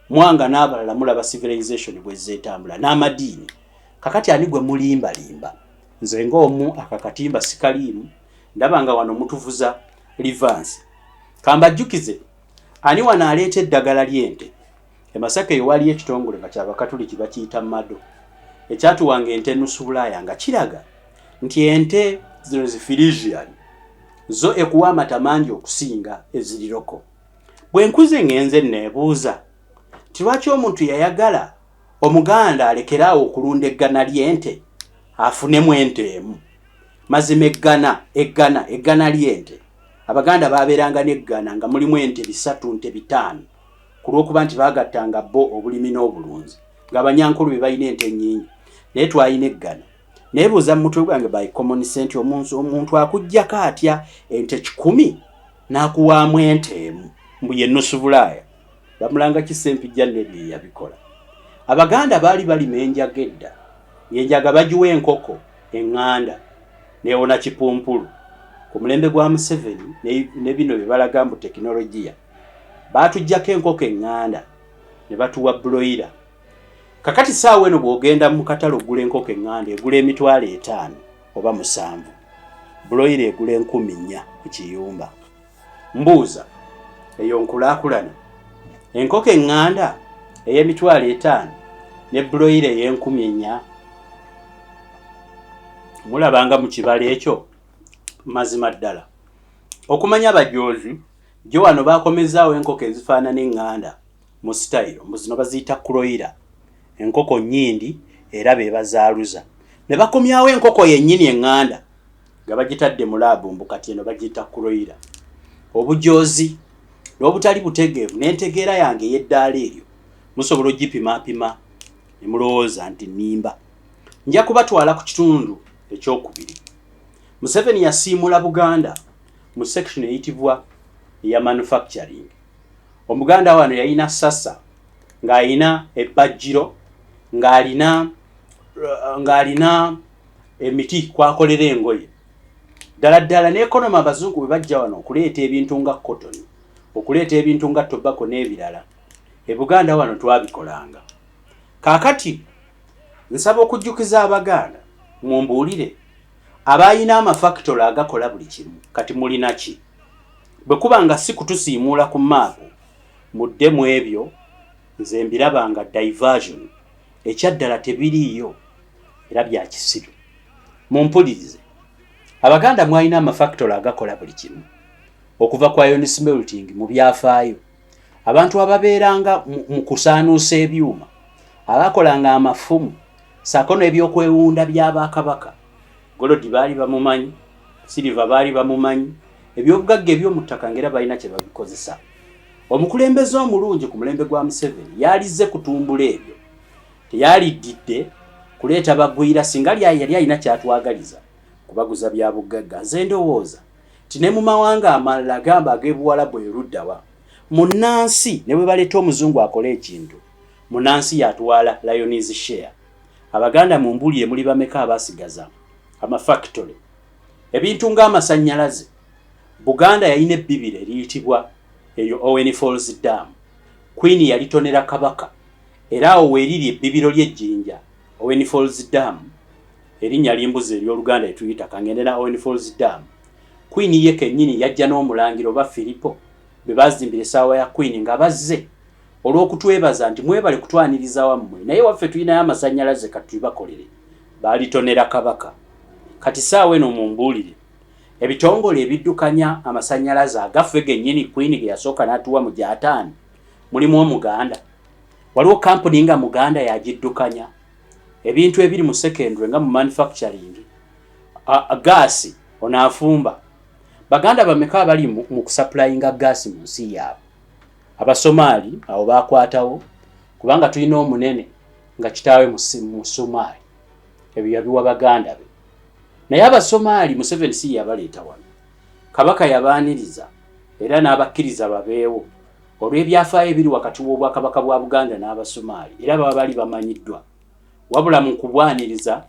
Mwanga n'abalala? Mulaba civilization bwezzeetambula n'amadiini. Kakati ani gwe mulimbalimba? Nze ng'omu akakatimba sikaliimu, ndaba nga wano mutuvuza reverse. Kambajjukize ani wano aleeta eddagala ly'ente. E Masaka eyo waliyo ekitongole nga kyabakatuliki, bakiyita Mado, ekyatuwanga ente nusu Bulaaya, nga kiraga nti ente zino zi Friesian zo ekuwa amata mangi okusinga eziriroko. Bwe nkuze ngenze neebuuza nti lwaki omuntu yayagala Omuganda alekeraawo okulunda eggana ly'ente afunemu ente emu? Mazima eggana eggana eggana ly'ente, Abaganda baabeeranga n'eggana nga mulimu ente 300, nte 500, ku lw'okuba nti baagattanga bo obulimi n'obulunzi, ng'Abanyankole be balina ente ennyingi, naye twalina eggana. Neebuuza mu mutwe gwange by common sense, omuntu akuggyako atya ente 100 n'akuwaamu ente emu mbu ye nusu Bulaaya? Bamulanga ki Ssempijja n'ebyo ye yabikola. Abaganda baali balima enjaga edda, ng'enjaga bagiwa enkoko eŋŋanda n'ewona kipumpulu. Ku mulembe gwa Museveni ne bino bye balaga mbu tekinologiya, baatuggyako enkoko eŋŋanda ne batuwa buloyira. Kakati ssaawa eno bw'ogenda mu katale okugula enkoko eŋŋanda egula 5000 oba 7, buloyira egula 4000 ku kiyumba. Mbuuza, eyo nkulaakulana? Enkoko eŋŋanda ey'emitwalo 50 ne buloyira ey'enkumi 4? Mulabanga mu kibalo ekyo mazima ddala. Okumanya abajoozi gyo wano bakomezaawo enkoko ezifaanana eŋŋanda mu sitayiro, mbu zino baziyita kuloyira, enkoko nnyindi era be bazaaluza. Ne bakomyawo enkoko yennyini eŋŋanda nga bagitadde mu laabu, mbu kati eno bagiyita kuloyira. Obujoozi n'obutali butegeevu n'entegeera yange ey'eddaala eryo musobola ogipimaapima ne mulowooza nti nnimba. Nja kubatwala ku kitundu ekyokubiri. Museveni yasiimula Buganda mu section eyitibwa eya manufacturing. Omuganda wano yalina sasa, ng'alina ebbajjiro, ng'alina emiti kwakolera engoye ddala ddala. N'economy, abazungu bwe bajja wano okuleeta ebintu nga cotton, okuleeta ebintu nga tobacco n'ebirala, e Buganda wano twabikolanga. Kaakati nsaba okujjukiza Abaganda, mumbuulire, abalina amafactory agakola buli kimu kati mulina ki? Bwe kuba nga si kutusiimuula ku maapu, mudde mu ebyo. Nze mbiraba nga diversion, ekyaddala tebiriiyo era bya kisiru. Mumpulirize, Abaganda, mwalina amafactory agakola buli kimu, okuva ku iron smelting mu byafaayo, abantu ababeeranga mu kusaanuusa ebyuma, abakolanga amafumu saako n'ebyokwewunda by'abakabaka. Gold baali bamumanyi, silver baali bamumanyi, ebyobugagga eby'omu ttaka ng'era balina kye babikozesa. Omukulembeze omulungi ku mulembe gwa Museveni yalizze kutumbula ebyo, teyaliddidde kuleeta bagwira. Singa yali alina kyatwagaliza kubaguza bya bugagga, nze ndowooza ti ne mu mawanga amalala, gamba ag'ebuwalabu eruddawa, munnansi ne bwe baleeta omuzungu akole ekintu, munnansi yatwala lion's share. Abaganda, mumbuulire, muli bameka abasigaza amafactory? Ebintu ng'amasannyalaze, Buganda yalina ebbibiro eriyitibwa eryo Owen Falls Dam. Queen yalitonera Kabaka, era awo weeriri ebbibiro ly'Ejjinja, Owen Falls Dam. Erinnya limbuzi ery'Oluganda etuyita kangende na Owen Falls Dam. Queen ye kennyini yajja n'omulangira oba Firipo be bazimbira essaawa ya Queen nga bazze olw'okutwebaza nti mwebale kutwaniriza wammwe, naye waffe tulinayo amasannyalaze, katubakolere. Baalitonera Kabaka. Kati saawa eno mumbuulire, ebitongole ebiddukanya amasannyalaze agaffe gennyini Queen ge yasooka n'atuwa mu gyataano, mulimu Omuganda? Waliwo kampuni nga Muganda yagiddukanya? Ebintu ebiri mu secondary nga mu manufacturing, gaasi onaafumba, Baganda bameka abali mu kusupplyinga gaasi mu nsi yaabwe? Abasomaali awo bakwatawo, kubanga tulina omunene nga kitaawe mu Somaali, ebyo yabiwa baganda be. Naye Abasomaali Museveni si yabaleeta wano. Kabaka yabaaniriza era n'abakkiriza babeewo olw'ebyafaayo ebiri wakati w'Obwakabaka bwa Buganda n'Abasomaali, era baba bali bamanyiddwa. Wabula mu kubwaniriza,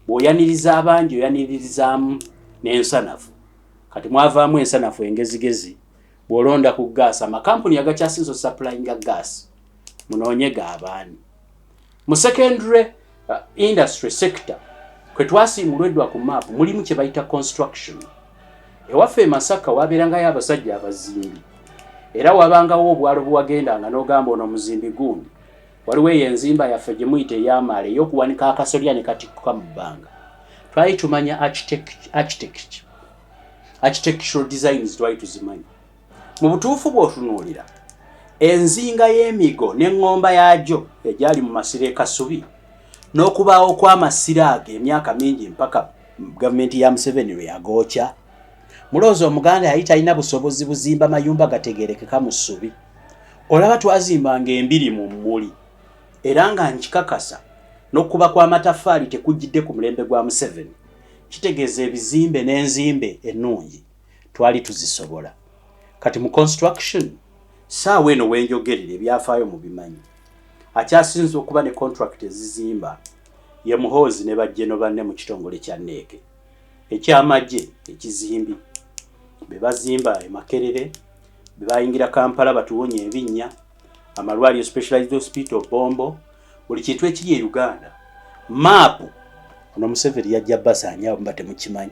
bw'oyaniriza abangi oyaniririzaamu n'ensanafu. Kati mwavaamu ensanafu engezigezi. Bw'olonda ku gaasi, amakampuni agakyasinza osupplyinga gaasi munoonye gaabaani? Mu secondary industry sector kwe twasiimulwa eddwa ku maapu, mulimu kye bayita construction. Ewaffe e Masaka wabeerangayo abasajja abazimbi, era wabangawo obwalo bwewagendanga n'ogamba ono muzimbi gundi. Waliwo eyo enzimba yaffe gye muyita ey'amaala, ey'okuwanika akasolya ne katikkuka mu bbanga. Twali tumanya architectural designs, twali tuzimanyi mu butuufu. Bw'otunuulira enzinga y'emigo n'eŋŋomba yaagyo egyali mu masiro e Kasubi n'okubaawo kw'amasiro ago emyaka mingi mpaka gavumenti ya Museveni lwe yagookya, mulowooza Omuganda yali talina busobozi buzimba mayumba gategerekeka mu ssubi? Olaba twazimbanga embiri mu mmuli, era nga nkikakasa n'okuba kw'amataffaali tekujjidde ku mulembe gwa Museveni. Kitegeeza ebizimbe n'enzimbe ennungi twali tuzisobola. Kati mu construction Saawa eno wenjogerera, ebyafaayo mubimanyi, akyasinze okuba ne contract ezizimba ye Muhoozi ne bajjeno banne mu kitongole kya NEC ekyamagye ekizimbi. Be bazimba e Makerere, be bayingira Kampala batuwonya ebinnya, amalwaliro, specialized hospital Bombo, buli kintu ekiri e Uganda. Maapu ono Museveni yajja basaanyawo, muba temukimanyi.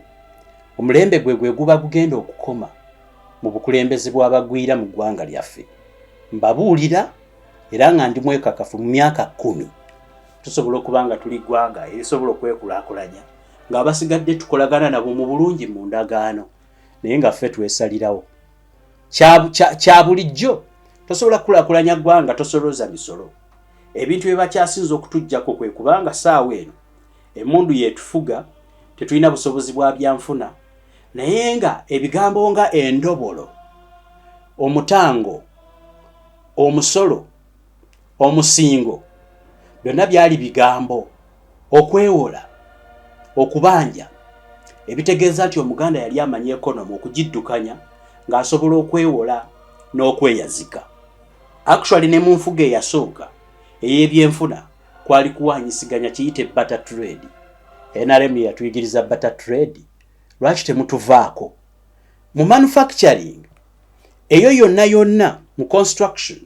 Omulembe gwe gwe guba gugenda okukoma mu bukulembeze bw'abagwira mu ggwanga lyaffe. Mbabuulira era nga ndi mwekakafu, mu myaka 10 tusobola okuba nga tuli ggwanga erisobola okwekulaakulanya, ng'abasigadde tukolagana nabo mu bulungi mu ndagaano, naye nga ffe twesalirawo. Kya bulijjo tosobola kukulaakulanya ggwanga tosolooza misolo. Ebintu bye bakyasinza okutuggyako kwe kubanga saawa eno emmundu yeetufuga, tetulina busobozi bwa byanfuna, naye nga ebigambo nga endobolo, omutango, omusolo, omusingo byonna byali bigambo, okwewola, okubanja, ebitegeeza nti Omuganda yali amanyi economy okugiddukanya ng'asobola okwewola n'okweyazika. Actually, ne mu nfuga eyasooka ey'ebyenfuna kwali kuwanyisiganya, kiyite barter trade. NRM yatuyigiriza barter trade. Lwaki temutuvaako mu manufacturing eyo yonna yonna, mu construction?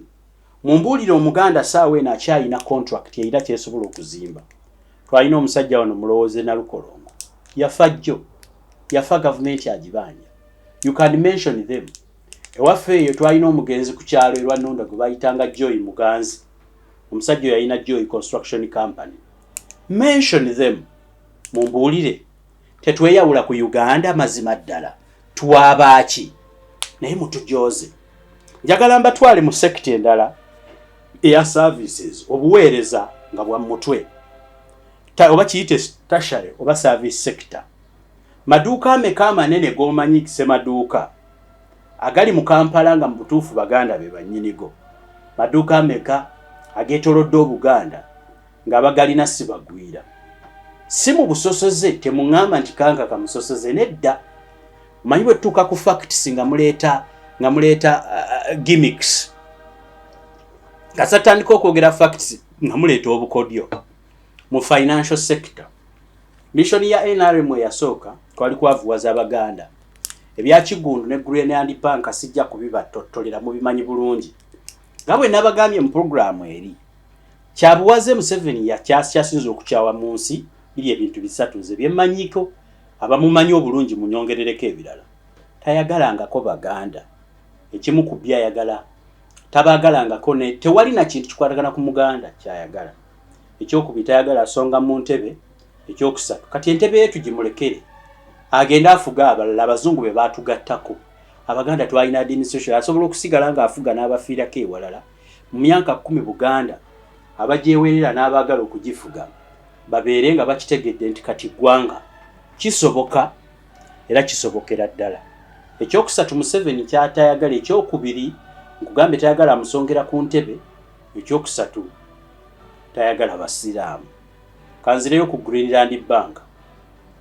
Mumbuulire, Omuganda saawa eno akyayina contract erina kyesobola okuzimba? Twalina omusajja wano Mulowooze Nalukolongo, yafa jjo, yafa gavumenti agibanja. You can mention them. Ewaffe eyo twalina omugenzi ku kyalo erwannonda gwe bayitanga Joy Muganzi. Omusajja oyo yalina Joy Construction Company. Mention them. Mumbuulire, tetweyawula ku Uganda? Mazima ddala twabaaki? Naye mutujoze. Njagala mbatwale mu sector endala eya services, obuweereza nga bwa mutwe, oba kiyite tertiary oba service sector. Maduuka ameka amanene g'omanyi, semaduuka, agali mu Kampala nga mu butuufu Baganda be bannyinigo? Maduuka ameka ageetolodde Obuganda nga bagalina si bagwira, si mu busosoze? Temuŋŋamba nti kanka kamusosoze, nedda. Omanyi bwe tutuuka ku facts nga muleeta gimmicks. Kasatandika okwogera facts nga muleeta obukodyo. Mu financial sector, mission ya NRM eyasooka twali kwavuwaza Abaganda. Ebyakigundu ne Greenland Bank sijja kubibatottolera, mubimanyi bulungi. Nga bwe nabagambye mu puroguramu eri kyabuwaze, Museveni yakyasinza okukyawa mu nsi biri ebintu bisatu, nze byemmanyiko. Abamumanyi obulungi munyongerereko ebirala. Tayagalangako Baganda. Ekimu ku byo ayagala, tabaagalangako ne tewali na kintu kikwatagana ku Muganda kyayagala. Ekyokubiri, tayagala asonga mu ntebe. Ekyokusatu, kati entebe ye tugimulekere agende afuga abalala. Abazungu be baatugattako Abaganda, twalina administration, asobola okusigala ng'afuga n'abafiirako ewalala. Mu myaka 10 Buganda abagyewerera n'abaagala okugifuga babeere nga bakitegedde nti kati ggwanga. Kisoboka era kisobokera ddala. Ekyokusatu Museveni kyatayagala, ekyokubiri nkugambye tayagala amusongera ku ntebe, ekyokusatu tayagala basiraamu. Kanzireyo ku Greenland Bank,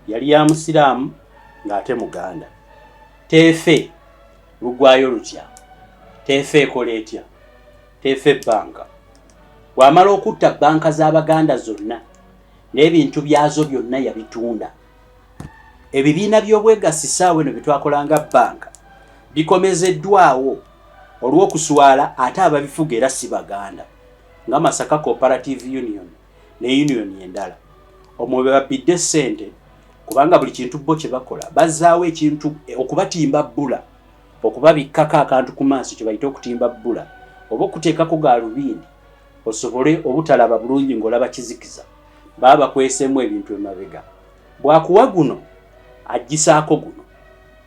yali ya musiraamu ng'ate Muganda. Teefe lugwayo lutya? Teefe ekola etya? Teefe banka bw'amala okutta banka z'Abaganda zonna n'ebintu byazo byonna yabitunda. Ebibiina by'obwegassi saawa eno bye twakolanga banka bikomezeddwawo olw'okuswala, ate ababifuga era si Baganda, nga Masaka Cooperative Union ne union endala omwo be babbidde ssente, kubanga buli kintu bo kye bakola bazzaawo ekintu okubatimba bbula, okubabikkako akantu ku maaso kye bayita okutimba bbula, oba okuteekako gaalubindi osobole obutalaba bulungi ng'olaba kizikiza. Baba bakweseemu ebintu emabega. Bw'akuwa guno agisaako guno.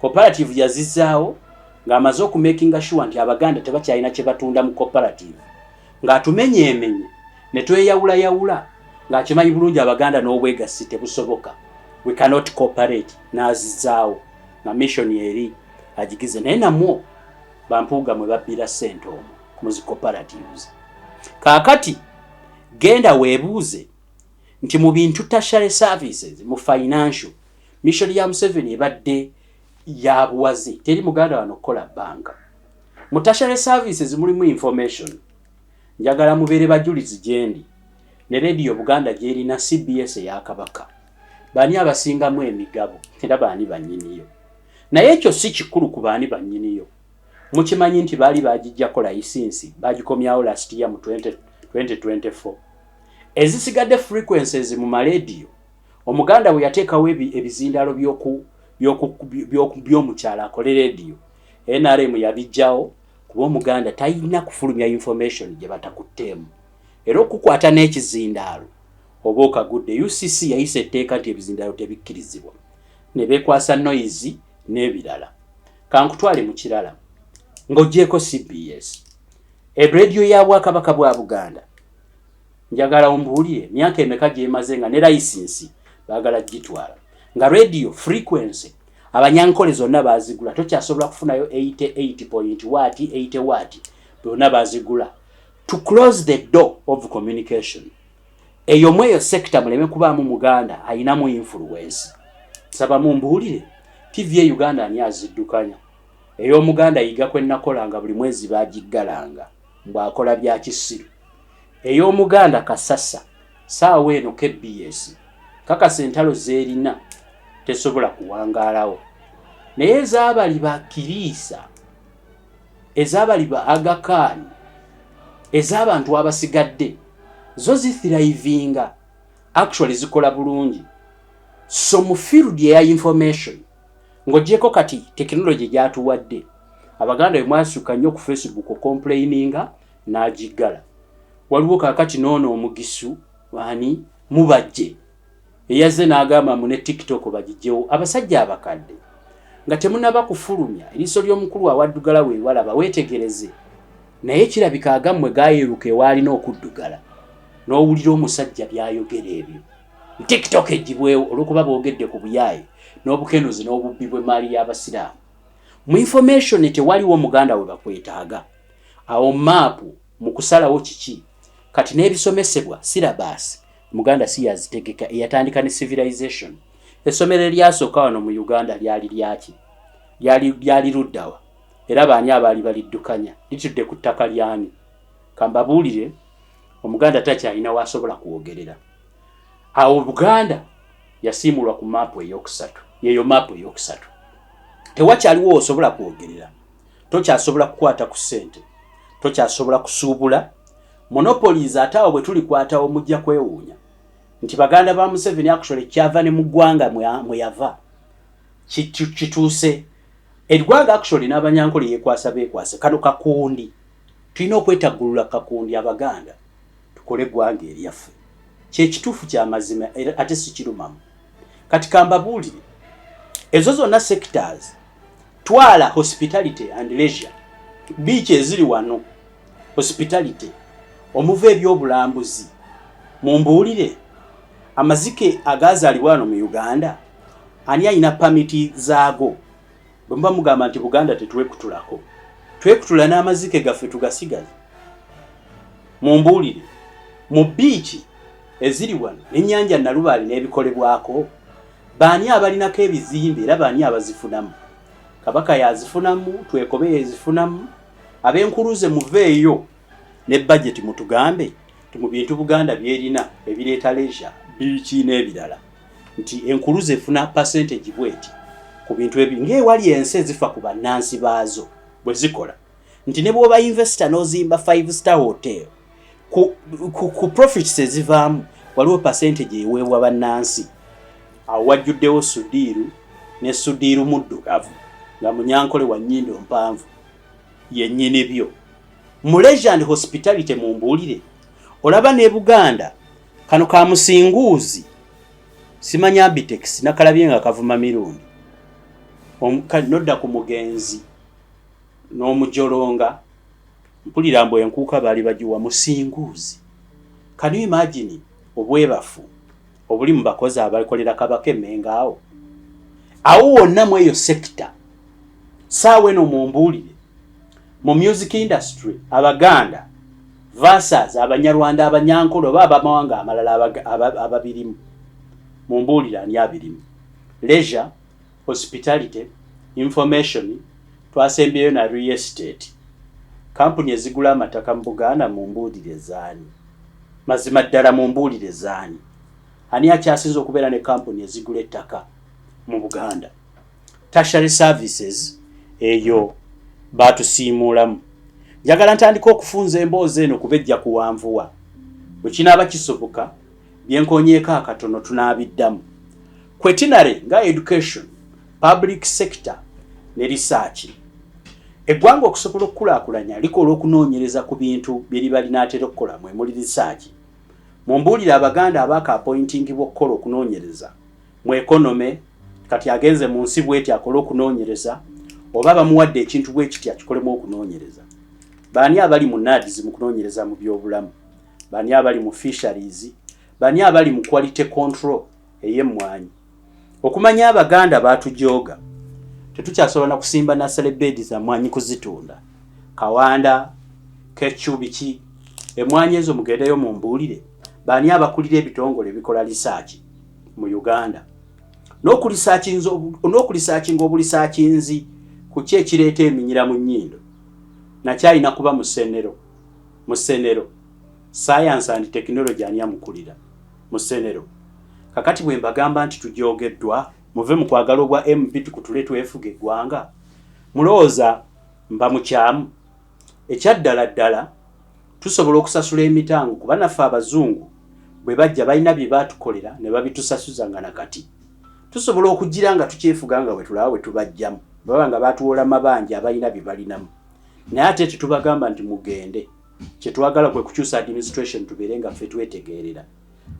Cooperative yazizaawo ng'amaze okumakinga sure nti Abaganda tebakyalina kye batunda mu cooperative, ng'atumenyeemenye ne tweyawulayawula, ng'akimanyi bulungi Abaganda n'obwegassi tebusoboka, we cannot cooperate, n'azizaawo nga mission eri agigize. Naye namwo bampuuga mwe babbira ssente omwo mu zi cooperatives. Kaakati genda weebuuze nti mu bintu tertiary services, mu financial, mission ya Museveni ebadde ya buwaze. Teri Muganda wano okukola banka. Mu tertiary services mulimu information. Njagala mubeere bajulizi gyendi ne Rediyo Buganda gyerina, CBS eya Kabaka. Baani abasingamu emigabo era baani bannyiniyo? Naye ekyo si kikulu ku baani bannyiniyo. Mukimanyi nti baali bagijjako layisinsi, bagikomyawo last year mu 2024. Ezisigadde frequencies mu malediyo, Omuganda bwe yateekawo ebizindaalo by'omukyalo akole rediyo, NRM yabijjawo, kuba Omuganda talina kufulumya information gye batakutteemu, era okukwata n'ekizindaalo oba okagudde. UCC yayisa etteeka nti ebizindaalo tebikkirizibwa, ne beekwasa noise n'ebirala. Kankutwale mu kirala ng'ogyeko CBS, erediyo ya Bwakabaka bwa Buganda. Njagala ombuulire myaka emeka gyemaze nga ne layisinsi baagala gitwala, nga radio frequency Abanyankole zonna bazigula. Tokyasobola kufunayo 88 point what, 80 what, byonna bazigula to close the door of communication. Eyo mu eyo sector muleme kubaamu Muganda ayinamu influence. Saba mumbuulire, TV e Uganda ani aziddukanya? Ey'Omuganda Yiga kwe nakola nga buli mwezi bagiggalanga mbw'akola bya kisiru. Ey'Omuganda Kasasa saawa eno KBS kakasa entalo z'erina tesobola kuwangaalawo. Naye ez'abali ba Kiriisa, ez'abali ba Aga Khan, ez'abantu abasigadde zo zithrivinga, actually zikola bulungi. So mu field eya information, ng'ogyeko kati tekinologi gyatuwadde, Abaganda bwe mwasuka nnyo ku Facebook ocomplaininga n'agiggala. Waliwo kaakati noono omugisu ani mubajje eyazze n'agamba mu ne TikTok bagijjewo. Abasajja abakadde nga temunaba kufulumya, eriiso ly'omukulu awaddugala weewalaba weetegereze, naye kirabika agammwe gaayiruka ewaalina okuddugala. N'owulira omusajja by'ayogera ebyo, TikTok egibwewo olw'okuba boogedde ku buyaaye n'obukenuzi n'obubbi bw'emmaali y'Abasiraamu. Mu information tewaliwo Muganda we bakwetaaga awo maapu mu kusalawo kiki. Kati n'ebisomesebwa, syllabus, Muganda si yazitegeka. Eyatandika ne civilization, essomero eryasooka wano mu Uganda lyali lyaki? Lyali luddawa era baani abaali baliddukanya? Litudde ku ttaka lyani? Kambabuulire, Omuganda takyalina wasobola kwogerera awo. Buganda yasiimulwa ku maapu eyokusatu. Yeyo maapu eyokusatu, tewakyaliwo osobola kwogerera. Tokyasobola kukwata ku ssente, tokyasobola kusuubula, monopolies. Ate awo bwe tulikwatawo mujja kwewuunya nti baganda ba Museveni actually kyava ne mu ggwanga mwe yava kituuse eggwanga actually n'Abanyankole yekwasa beekwase kano kakundi. Tulina okwetaggulula kakundi, Abaganda tukole eggwanga eryaffe. Kyekituufu kyamazima era ate sikirumamu. Kati kambabuulire, ezo zonna sectors, twala hospitality and leisure, beach eziri wano, hospitality omuva ebyobulambuzi. Mumbuulire, amazike agazaalibwa wano mu Uganda ani alina pamiti zaago? Bwe muba mugamba nti Buganda tetwekutulako, twekutula n'amazike gaffe tugasigaze? Mumbuulire, mu beach eziri wano n'ennyanja Nalubaale n'ebikolebwako, baani abalinako ebizimbe era baani abazifunamu? Kabaka yazifunamu? Twekobe yezifunamu? Ab'enkuluze muveeyo ne budget, mutugambe nti mu bintu Buganda byerina ebireeta leisure, beach n'ebirala, nti Enkuluze efuna percentage bweti ku bintu ebi, ng'ewali ensi ezifa ku bannansi baazo bwe zikola, nti ne bw'oba investor n'ozimba five star hotel, ku profits ezivaamu waliwo percentage eweebwa bannansi. Awo wajjuddewo Sudiiru ne Sudiiru muddugavu nga Munyankole wa nnyindo mpanvu yennyini byo. Mu leisure and hospitality, mumbuulire, olaba ne Buganda kano ka musinguuzi simanya Abitex nakalabye nga kavuma mirundi. Nodda ku mugenzi n'omujolonga, mpulira mbu enkuuka baali bagiwa musinguuzi. Can you imagine obwebafu obuli mu bakozi abakolera Kabaka Emmenga? Awo wonna mu eyo sector saawa eno, mumbuulire, mu music industry, Abaganda versus Abanyarwanda, Abanyankole oba abamawanga amalala ababirimu, mumbuulire ani abirimu? Leisure, hospitality, information, twasembyeyo na real estate. Kampuni ezigula amataka mu Buganda mumbuulire z'ani? Mazima ddala mumbuulire z'ani? Ani akyasinze okubeera ne kampuni ezigula ettaka mu Buganda? Tertiary services eyo baatusiimuulamu. Njagala ntandike okufunza emboozi eno kuba ejja kuwanvuwa. Bwe kinaaba kisoboka bye nkoonyeeko akatono tunaabiddamu. Quaternary nga education, public sector ne research. Eggwanga okusobola okukulaakulanya likola okunoonyereza ku bintu bye liba linaatera okukola mwe muli research. Mumbuulire Abaganda abaaka apointingibwa okukola okunoonyereza mu economy, kati agenze mu nsi bweti akole okunoonyereza oba bamuwadde ekintu bwe kiti akikolemu okunoonyereza. Baani abali mu NAADS mu kunoonyereza mu byobulamu? Baani abali mu fisheries? Baani abali mu quality control ey'emmwanyi? Okumanya Abaganda baatujooga, tetukyasobola na kusimba nursery bed za mmwanyi kuzitunda. Kawanda, kecu biki, emmwanyi ezo mugendeyo mumbuulire baani abakulira ebitongole ebikola research mu Uganda n'okulisaakinga obulisaakinzi ku ki ekireeta eminyira mu nnyindo nakyalina kuba musenero musenero science and technology ani amukulira musenero. Kakati bwe mbagamba nti tujoogeddwa, muve mu kwagala obwa MP tukutule twefuge eggwanga, mulowooza mba mukyamu? Ekyaddala ddala tusobola okusasula emitango kuba naffe Abazungu bwe bajja balina bye baatukolera ne babitusasuza nga na kati tusobola okugira nga tukyefuga nga bwe tulaba bwe tubaggyamu. Baba nga baatuwola mabanja abalina bye balinamu naye ate tetubagamba nti mugende. Kye twagala kwe kukyusa administration tubeere nga ffe twetegeerera.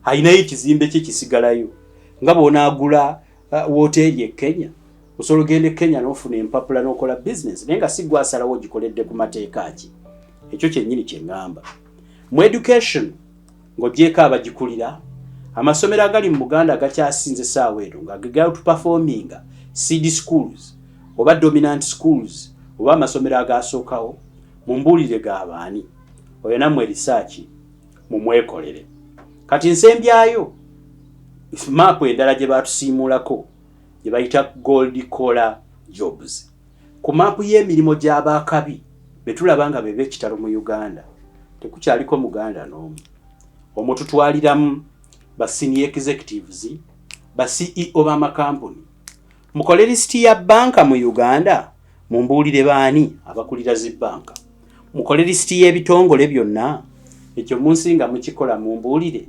Alinayo ekizimbe kye kisigalayo nga bw'onaagula wooteeri e Kenya. Osobola ogenda e Kenya n'ofuna empapula n'okola bizinensi naye nga si ggwe asalawo ogikoledde ku mateeka ki. Ekyo kyennyini kye ŋŋamba. Mu education ng'oggyeeko abagikulira, amasomero agali mu Buganda agakyasinze essaawa eno nga ge gautuperforminga seed schools oba dominant schools oba amasomero agaasookawo, mumbuulire ga baani? Oyo nammwe research mumwekolere. Kati nsembyayo maapu endala gye baatusiimuulako gye bayita gold collar jobs. Ku maapu y'emirimu gy'abaakabi be tulaba nga be b'ekitalo mu Uganda tekukyaliko Muganda n'omu. Omwo tutwaliramu ba senior executives, ba CEO b'amakampuni. Mukole lisiti ya bbanka mu Uganda mumbuulire baani abakulira zi bbanka. Mukole lisiti y'ebitongole byonna, ekyo munsi nga mukikola mumbuulire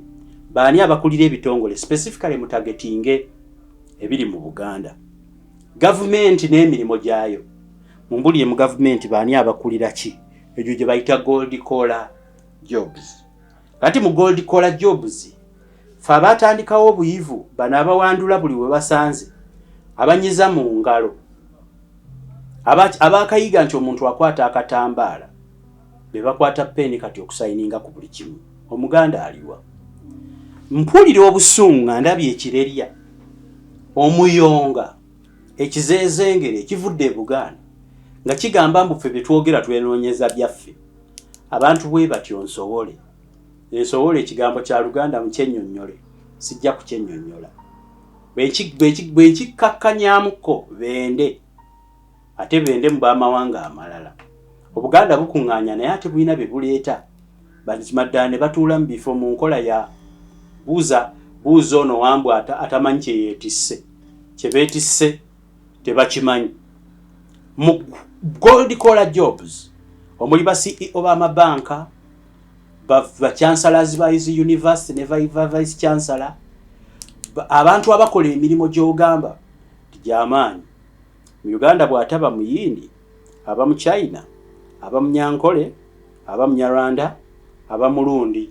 baani abakulira ebitongole, specifically mutagetinge ebiri mu Buganda. Gavumenti n'emirimu gyayo, mumbuulire mu gavumenti baani abakulira ki, egyo gye bayita gold collar jobs. Kati mu gold collar jobs ffe abaatandikawo obuyivu bano abawandula buli we basanze, abanyiza mu ngalo, abaakayiga nti omuntu akwata akatambaala be bakwata peeni kati okusayininga ku buli kimu. Omuganda aliwa? Mpulira obusungu nga ndabye ekirerya, omuyonga, ekizeezengere ekivudde e Buganda nga kigamba mbu ffe bye twogera twenoonyeza byaffe. Abantu bwe batyo nsowole. Ensowole ekigambo kya Luganda mukyennyonnyole, sijja kukyennyonnyola. Bwe nkikkakkanyaamuko bende, ate bende mu b'amawanga amalala. Obuganda bukuŋŋaanya naye ate bulina bye buleeta. Mazima ddala ne batuula mu bifo mu nkola ya buuza buuza ono wambwa atamanyi kye yeetisse. Kye beetisse tebakimanyi. Mu gold collar jobs omuli ba CEO b'amabanka, ba chancellors ba izi university ne vice chancellor, abantu abakola emirimu gy'ogamba nti gy'amaanyi mu Uganda, bw'ataba Muyindi aba mu China, aba Munyankole, aba Munyarwanda, aba Mulundi,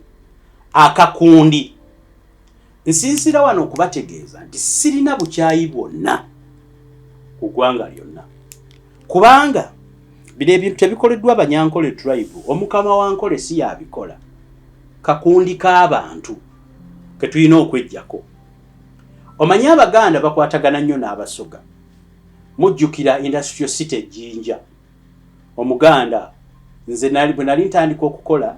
akakundi. Nsinziira wano okubategeeza nti sirina bukyayi bwonna ku ggwanga lyonna, kubanga bino ebintu tebikoleddwa Banyankole tribe. Omukama wa Nkole si yabikola, kakundi k'abantu ke tulina okweggyako. Omanyi Abaganda bakwatagana nnyo n'Abasoga. Mujjukira industrial city Ejjinja, Omuganda nze bwe nali ntandika okukola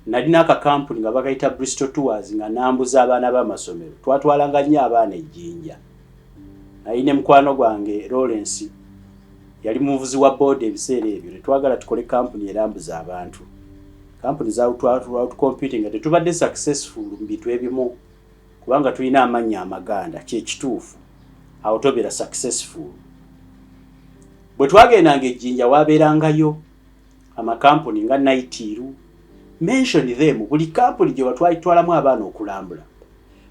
nalina akakampuni nga bakayita Bristol Tours, nga nambuza abaana b'amasomero. Twatwalanga nnyo abaana Ejjinja. Nali ne mukwano gwange Lawrence. Yali muvuzi wa booda ebiseera ebyo, ne twagala tukole kampuni erambuza abantu. Kampuni zaawutucompeting nga tetubadde successful mu bintu ebimu kubanga tulina amannya amaganda. Kyekituufu, awo tobeera successful. Bwe twagendanga ejjinja, wabeerangayo amakampuni nga Naitiru, mention them. Buli kampuni gye watwalitwalamu abaana okulambula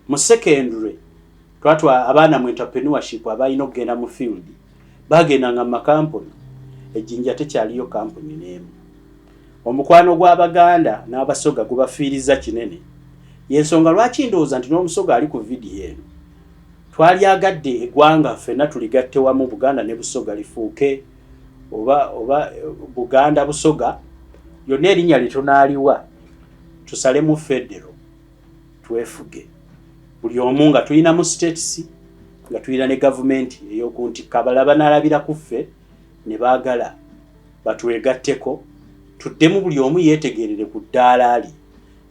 mu secondary, twatwa abaana mu entrepreneurship, abalina okugenda mu field bagendanga mu makampuni. Ejjinja tekyaliyo kampuni n'emu. Omukwano gw'Abaganda n'Abasoga gubafiiriza kinene. Yensonga lwaki ndowooza nti n'Omusoga ali ku vidiyo eno, twalyagadde eggwanga ffenna tuligatte wamu, Buganda ne Busoga lifuuke oba Buganda Busoga yonna, erinnya lyetunaaliwa, tusalemu federo, twefuge buli omu nga tulinamu states, nga tulina ne gavumenti ey'okuntikka. Abalala banaalabira ku ffe ne baagala batwegatteko. Tuddemu buli omu yeetegerere ku ddaala lye,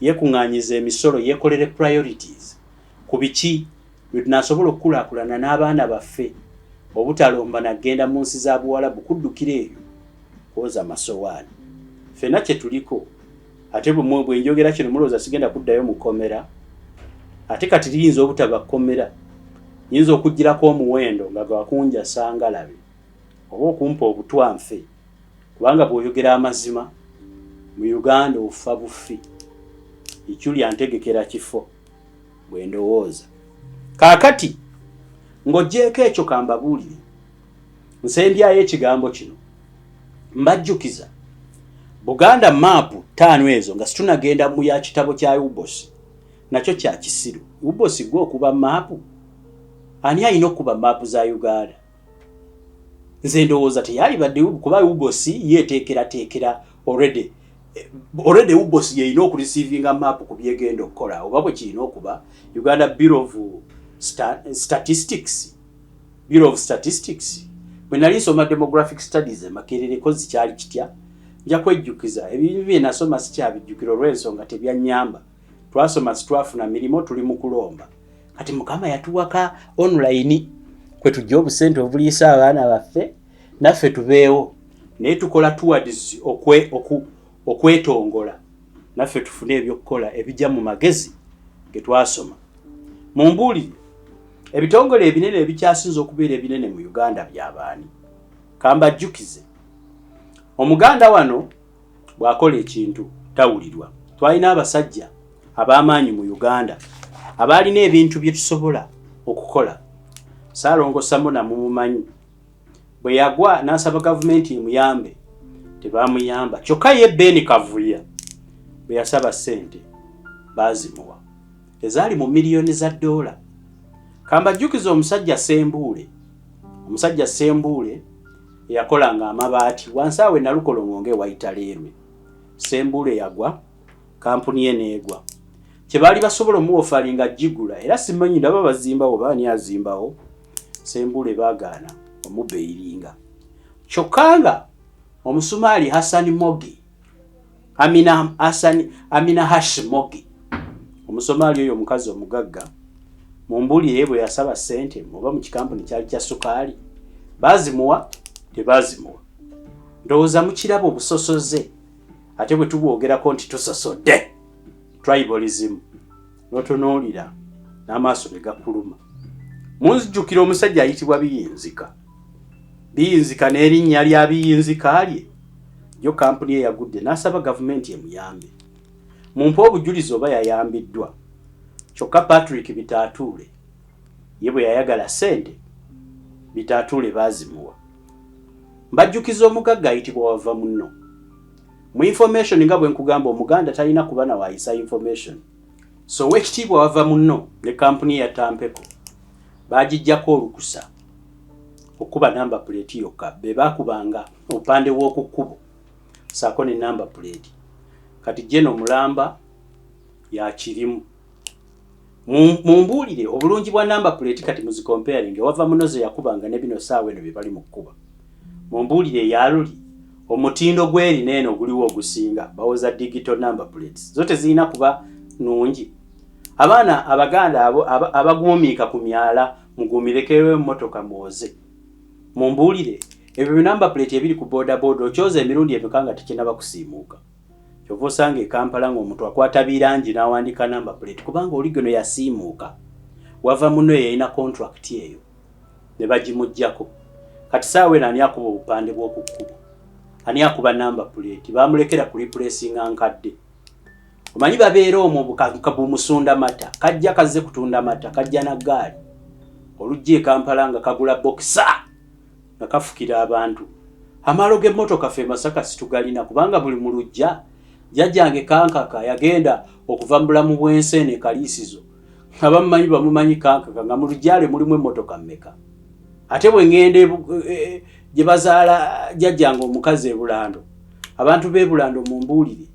yeekuŋŋaanyiza emisolo, yeekolere priorities ku biki lwe tunaasobola okukulaakulana n'abaana baffe, obutalomba nagenda mu nsi za Buwalabu kuddukira eyo kwoza masowaani. Ffenna kye tuliko. Ate bwe njogera kino, mulowooza sigenda kuddayo mu kkomera? Ate kati liyinza obutaba kkomera, yinza okugirako omuwendo nga gwakunjasa ngalabe oba okumpa obutwa nfe, kubanga bw'oyogera amazima mu Uganda ofa bufi. Ikyuli antegekera kifo bwe ndowooza. Kaakati ng'oggyeeko ekyo, kambabuulire, nsembyayo ekigambo kino, mbajjukiza Buganda maapu ttaano ezo nga situnagenda mu ya kitabo kya UBOS. Nakyo kya kisiru. UBOS gwe okuba maapu, ani alina okuba maapu za Uganda? Nze ndowooza teyalibadde, kuba UBOS yeeteekerateekera already. UBOS yeyina okureceivinga maapu ku byegenda okukola, oba bwe kirina okuba Uganda Bureau of Statistics. Bureau of Statistics, bwe nali nsoma demographic studies e Makerere, kozi kyali kitya? Nja kwejjukiza ebintu bye nasoma, sikyabijjukira olw'ensonga tebyannyamba. Twasoma, sitwafuna mirimu, tuli mu kulomba. Kati Mukama yatuwaka online kwe tujja obusente obuliisa abaana baffe naffe tubeewo, naye tukola towards okwetongola naffe tufune ebyokukola ebijja mu magezi ge twasoma. Mumbuulire, ebitongole ebinene ebikyasinza okubeera ebinene mu Uganda byabaani? Kambajjukize, Omuganda wano bw'akola ekintu tawulirwa. Twalina abasajja ab'amaanyi mu Uganda abaalina ebintu bye tusobola okukola. Saalongo Samona mumumanyi, bwe yagwa n'asaba gavumenti emuyambe, tebamuyamba. Kyokka ye Ben Kavuya bwe yasaba ssente baazimuwa, ezaali mu miliyoni za ddoola. Kambajjukiza omusajja Sembuule, omusajja Sembuule eyakolanga amabaati wansi awo enalukolongo ng'ewayitaleerwe. Sembuule yagwa, kampuni ye neegwa. Kyebaali basobola omuwofalinga gigula, era simanyi ndaba bazimbawo oba ani azimbawo. Sembuule baagaana omubeiringa. Kyokka nga Omusumaali Hassan Mogi, Amina Hassan, Amina Hashi Mogi, Omusomaali oyo omukazi omugagga, mumbuulire, bwe yasaba ssente oba mu kikampuni kyali kya sukaali, baazimuwa tebazimuwa? Ndowooza mukiraba obusosoze. Ate bwe tubwogerako nti tusosodde, tribalism, n'otunuulira n'amaaso ne gakuluma. Munzijjukira omusajja ayitibwa Biyinzika. Biyinzika n'erinnya lya Biyinzika lye yo kampuni eyagudde, n'asaba gavumenti emuyambe. Mumpe obujulizi oba yayambiddwa. Kyokka Patrick Bitaatuule ye bwe yayagala ssente, Bitaatuule baazimuwa. Mbajjukiza omugagga ayitibwa Wava Munno. Mu information, nga bwe nkugamba, Omuganda talina kuba na waayisa information. So owekitiibwa Wava Munno ne kampuni ya Tampeko bagijjako olukusa okuba number plate yokka. Be bakubanga obupande w'oku kkubo saako ne number plate. Kati jeno mulamba yakirimu. Mumbuulire obulungi bwa number plate kati muzicomparing, Wava Muno ze yakubanga ne bino saawa eno bye bali mu kkuba. Mumbuulire eyaluli omutindo gw'erina eno oguliwo ogusinga. Bawoza digital number plates, zo tezirina kuba nungi. Abaana Abaganda abo abaguumiika ku myala, muguumirekeyo emmotoka mwoze. Mumbuulire Ebyo bi number plate ebiri ku boda boda okyoza emirundi emeka nga tekinaba kusiimuuka? Kyova osanga e Kampala ng'omuntu akwata birangi n'awandiika number plate, kubanga oli geno yasiimuuka, wava muno eyalina contract eyo ne bagimuggyako. Kati saawa eno ani akuba obupande bw'oku kkubo? Ani akuba number plate? Bamulekera ku replacinga nkadde. Omanyi babeera omwo bumusunda mata, kajja kazze kutunda mata, kajja na ggaali olujja e Kampala nga kagula bokisa nga kafukira abantu. Amaalo g'emmotoka ffe Masaka situgalina, kubanga buli mu luggya. Jjajjange Kankaka yagenda okuva mu bulamu bw'ensi eno ekaliisizo nga bamumanyi, bamumanyi Kankaka, nga mu luggya lwe mulimu emmotoka mmeka? Ate bwe ŋŋenda gye bazaala jjajjange omukazi e Bulando, abantu b'e Bulando mumbuulire,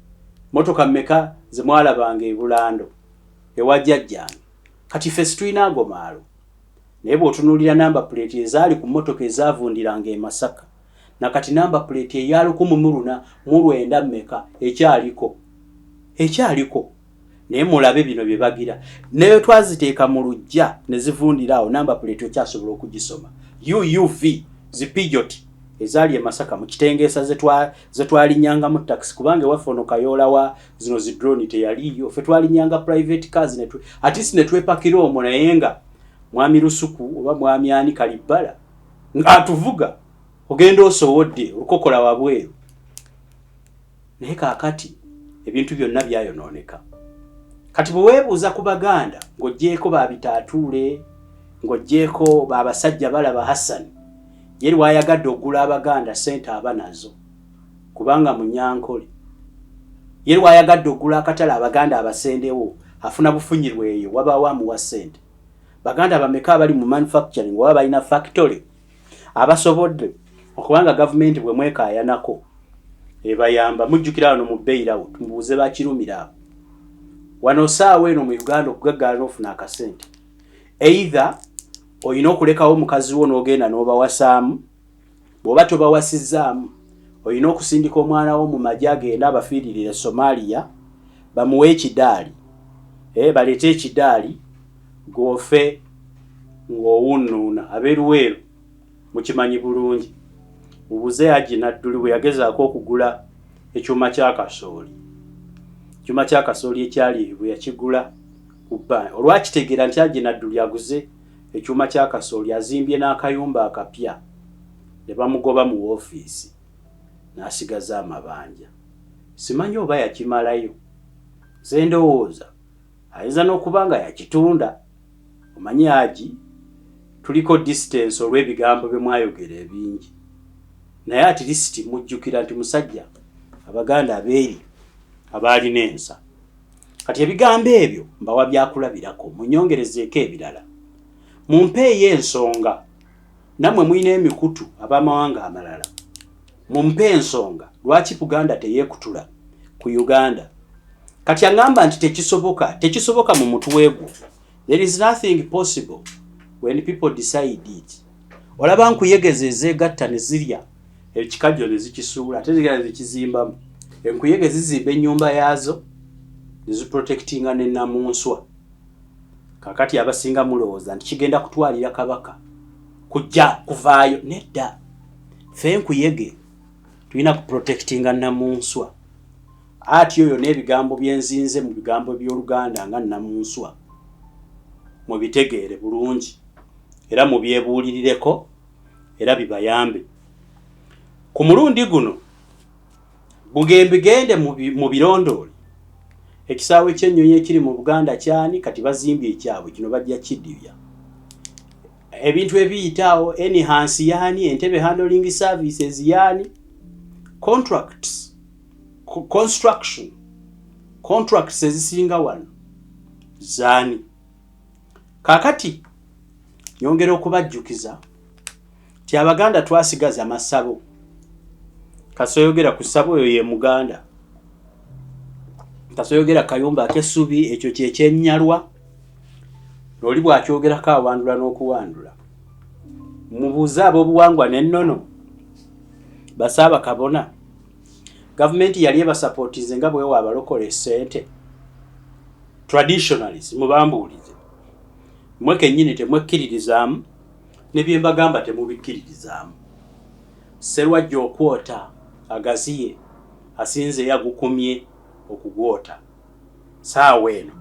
motoka mmeka ze mwalabanga e Bulando ewa jjajjange? Kati ffe situlina ago maalo, naye bw'otunuulira number plate ezaali ku mmotoka ezaavundiranga e Masaka, nakati number plate eya 1400 mmeka ekyaliko, ekyaliko. Naye mulabe bino bye bagira, naye twaziteeka mu luggya ne zivundira awo, number plate okyasobola okugisoma, UUV zi Peugeot ezaali e Masaka mu Kitengeesa ze twalinyangamu taxi, kubanga ewaffe ono kayoola wa zino zi drone teyaliiyo. Ffe twalinyanga private cars at least ne twepakira omwo, naye nga mwami Lusuku oba mwami ani Kalibbala ng'atuvuga, ogenda osowodde olukokola wabweru. Naye kaakati ebintu byonna byayonooneka. Kati bwe weebuuza ku Baganda, ng'oggyeko babitaatuule, ng'oggyeko babasajja balaba Hassani ye lwayagadde okugula Abaganda, sente aba nazo kubanga Munyankole, ye lwayagadde okugula akatale Abaganda abasendewo, afuna bufunyirwa eyo, wabaawo amuwa sente. Baganda bameka abali mu manufacturing oba balina factory abasobodde okubanga gavumenti bwe mwekaayanako ebayamba? Mujjukira wano mu bailout, mubuuze bakirumira abo wano. Saawa eno mu Uganda okugaggala n'ofuna akasente, either olina okulekawo omukazi wo n'ogenda n'obawasaamu, bw'oba tobawasizzaamu olina okusindika omwana wo mu magye agende abafiiririre Somalia, bamuwe ekidaali, baleete ekidaali gwofe ng'owunnuuna. Abeeruweero mukimanyi bulungi, mubuze Haji Nadduli bwe yagezaako okugula ekyuma kya kasooli. Ekyuma kya kasooli ekyali bwe yakigula ku bba, olwakitegeera nti Haji Nadduli aguze ekyuma kya kasooli, azimbye n'akayumba akapya, ne bamugoba mu woofiisi n'asigaza amabanja. Simanyi oba yakimalayo, nze ndowooza ayinza n'okuba nga yakitunda. Omanyi Haji tuliko distance olw'ebigambo bye mwayogera ebingi, naye at least mujjukira nti musajja Abaganda abeeri abaalina ensa. Kati ebigambo ebyo mbawa byakulabirako, munyongerezeeko ebirala, mumpeeyo ensonga. Nammwe mulina emikutu, ab'amawanga amalala, mumpe ensonga lwaki Buganda teyeekutula ku Uganda. Kati aŋŋamba nti tekisoboka, tekisoboka mu mutwe gwo. There is nothing possible when people decide it. Olaba nkuyegeza ezeegatta ne zirya ekikajjo ne zikisuula, ate zigenda zikizimbamu. Enkuyege zizimba ennyumba yaazo ne ziprotectinga ne namunswa. Kakati abasinga mulowooza nti kigenda kutwalira Kabaka kujja kuvaayo. Nedda, ffe enkuyege tulina kuprotectinga namunswa. Ati oyo n'ebigambo byenzinze mu bigambo by'Oluganda nga namunswa, mubitegeere bulungi era mubyebuulirireko era bibayambe. Ku mulundi guno bugembigende mu birondoole. Ekisaawe ky'ennyonyi ekiri mu Buganda kyani? Kati bazimbye ekyabwe kino, bajja kidibya ebintu ebiyitaawo. Enhance yaani? Entebe Handling Services yaani? Contracts, construction contracts ezisinga wano zaani? Kaakati nyongera okubajjukiza nti Abaganda twasigaza masabo. Kasoyogera ku ssabo, oyo ye Muganda. Kasoyogera kayumba ak'essubi, ekyo kyekyennyalwa. Oli bw'akyogerako awandula n'okuwandula. Mubuuze ab'obuwangwa n'ennono, basaaba kabona. Gavumenti yali ebasapootinze nga bwewa abalokola essente? Traditionalist, mubambuulize mmwe kennyini, temwekkiririzaamu ne bye mbagamba, temubikkiririzaamu. Sserwajja okwota agaziye asinze yagukumye okugwota saawa eno.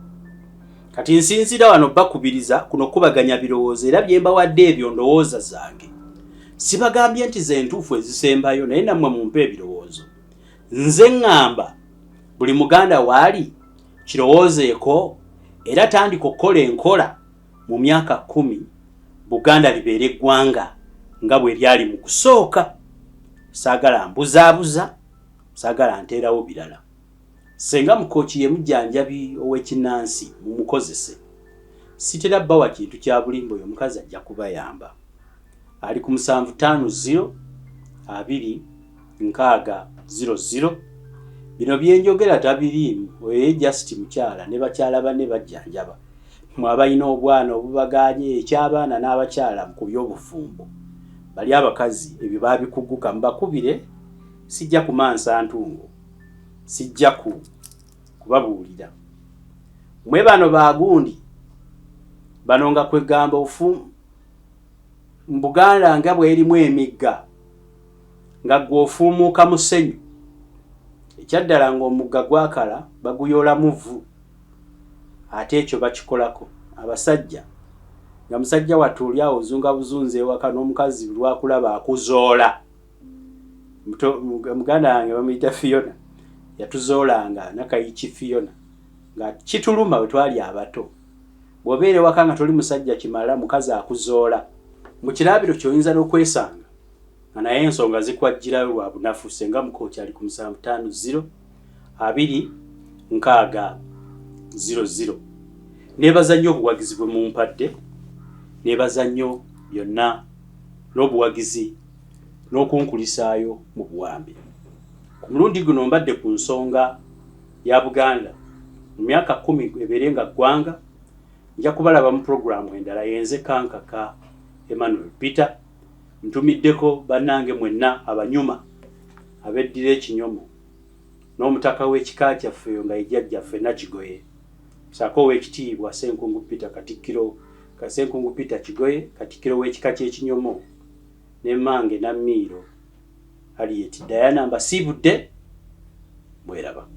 Kati nsinziira wano bakubiriza kuno kubaganya birowoozo, era bye mbawadde ebyo ndowooza zange. Sibagambye nti ze ntuufu ezisembayo, naye nammwe mumpe ebirowoozo. Nze ŋŋamba buli Muganda waali kirowoozeeko era tandika okukola enkola mu myaka 10 Buganda libeere eggwanga nga bwe lyali mu kusooka. Saagala mbuzaabuza, saagala nteerawo birala. Ssenga Mukooki ye mujjanjabi ow'ekinnansi, mumukozese. Sitera bawa kintu kya bulimba, oyo omukazi ajja kubayamba. Ali ku 750 2 60 00. Bino bye njogera tabiriimu, oyo ye just mukyala ne bakyala banne bajjanjaba. Mmwe abalina obwana obubagaanye eky'abaana n'abakyala ku by'obufumbo, bali abakazi ebyo baabikuguka, mubakubire, sijja kumansa ntungo, sijja ku kubabuulira. Mmwe bano bagundi bano nga kwegamba ofu Buganda nga bw'erimu emigga, nga ggwe ofuumuuka musenyu. Ekyaddala ng'omugga gwakala baguyoolamu vvu, ate ekyo bakikolako abasajja nga musajja wattu oli awo ozunga buzunzi ewaka n'omukazi lwakulaba akuzoola. Muganda wange bamuyita Fiona, yatuzoolanga Nakayiki Fiona nga kituluma bwe twali abato. Bw'obeera ewaka nga toli musajja kimala, mukazi akuzoola. Mu kiraabiro ky'oyinza n'okwesanga nga naye ensonga zikwajjirayo lwa bunafu. Ssenga Mukooki ali ku 750 2 60 00. Neebaza nnyo obuwagizi bwe mumpadde, neebaza nnyo byonna n'obuwagizi n'okunkulisaayo mu buwambe. Ku mulundi guno mbadde ku nsonga ya Buganda mu myaka 10 ebeere nga ggwanga. Nja kubalaba mu pulogulaamu endala. Yenze Kankaka Emmanuel Peter. Ntumiddeko bannange mwenna abanyuma abeddira ekinyomo n'omutaka w'ekika kyaffe oyo nga ye jjajjaffe Nakigoye, ssaako Oweekitiibwa Ssenkungu Peter Katikkiro Ssenkungu Peter Kigoye, Katikkiro w'ekika ky'Ekinyomo, ne mmange Nammiiro Harriet Diana. Mbasiibudde, mweraba.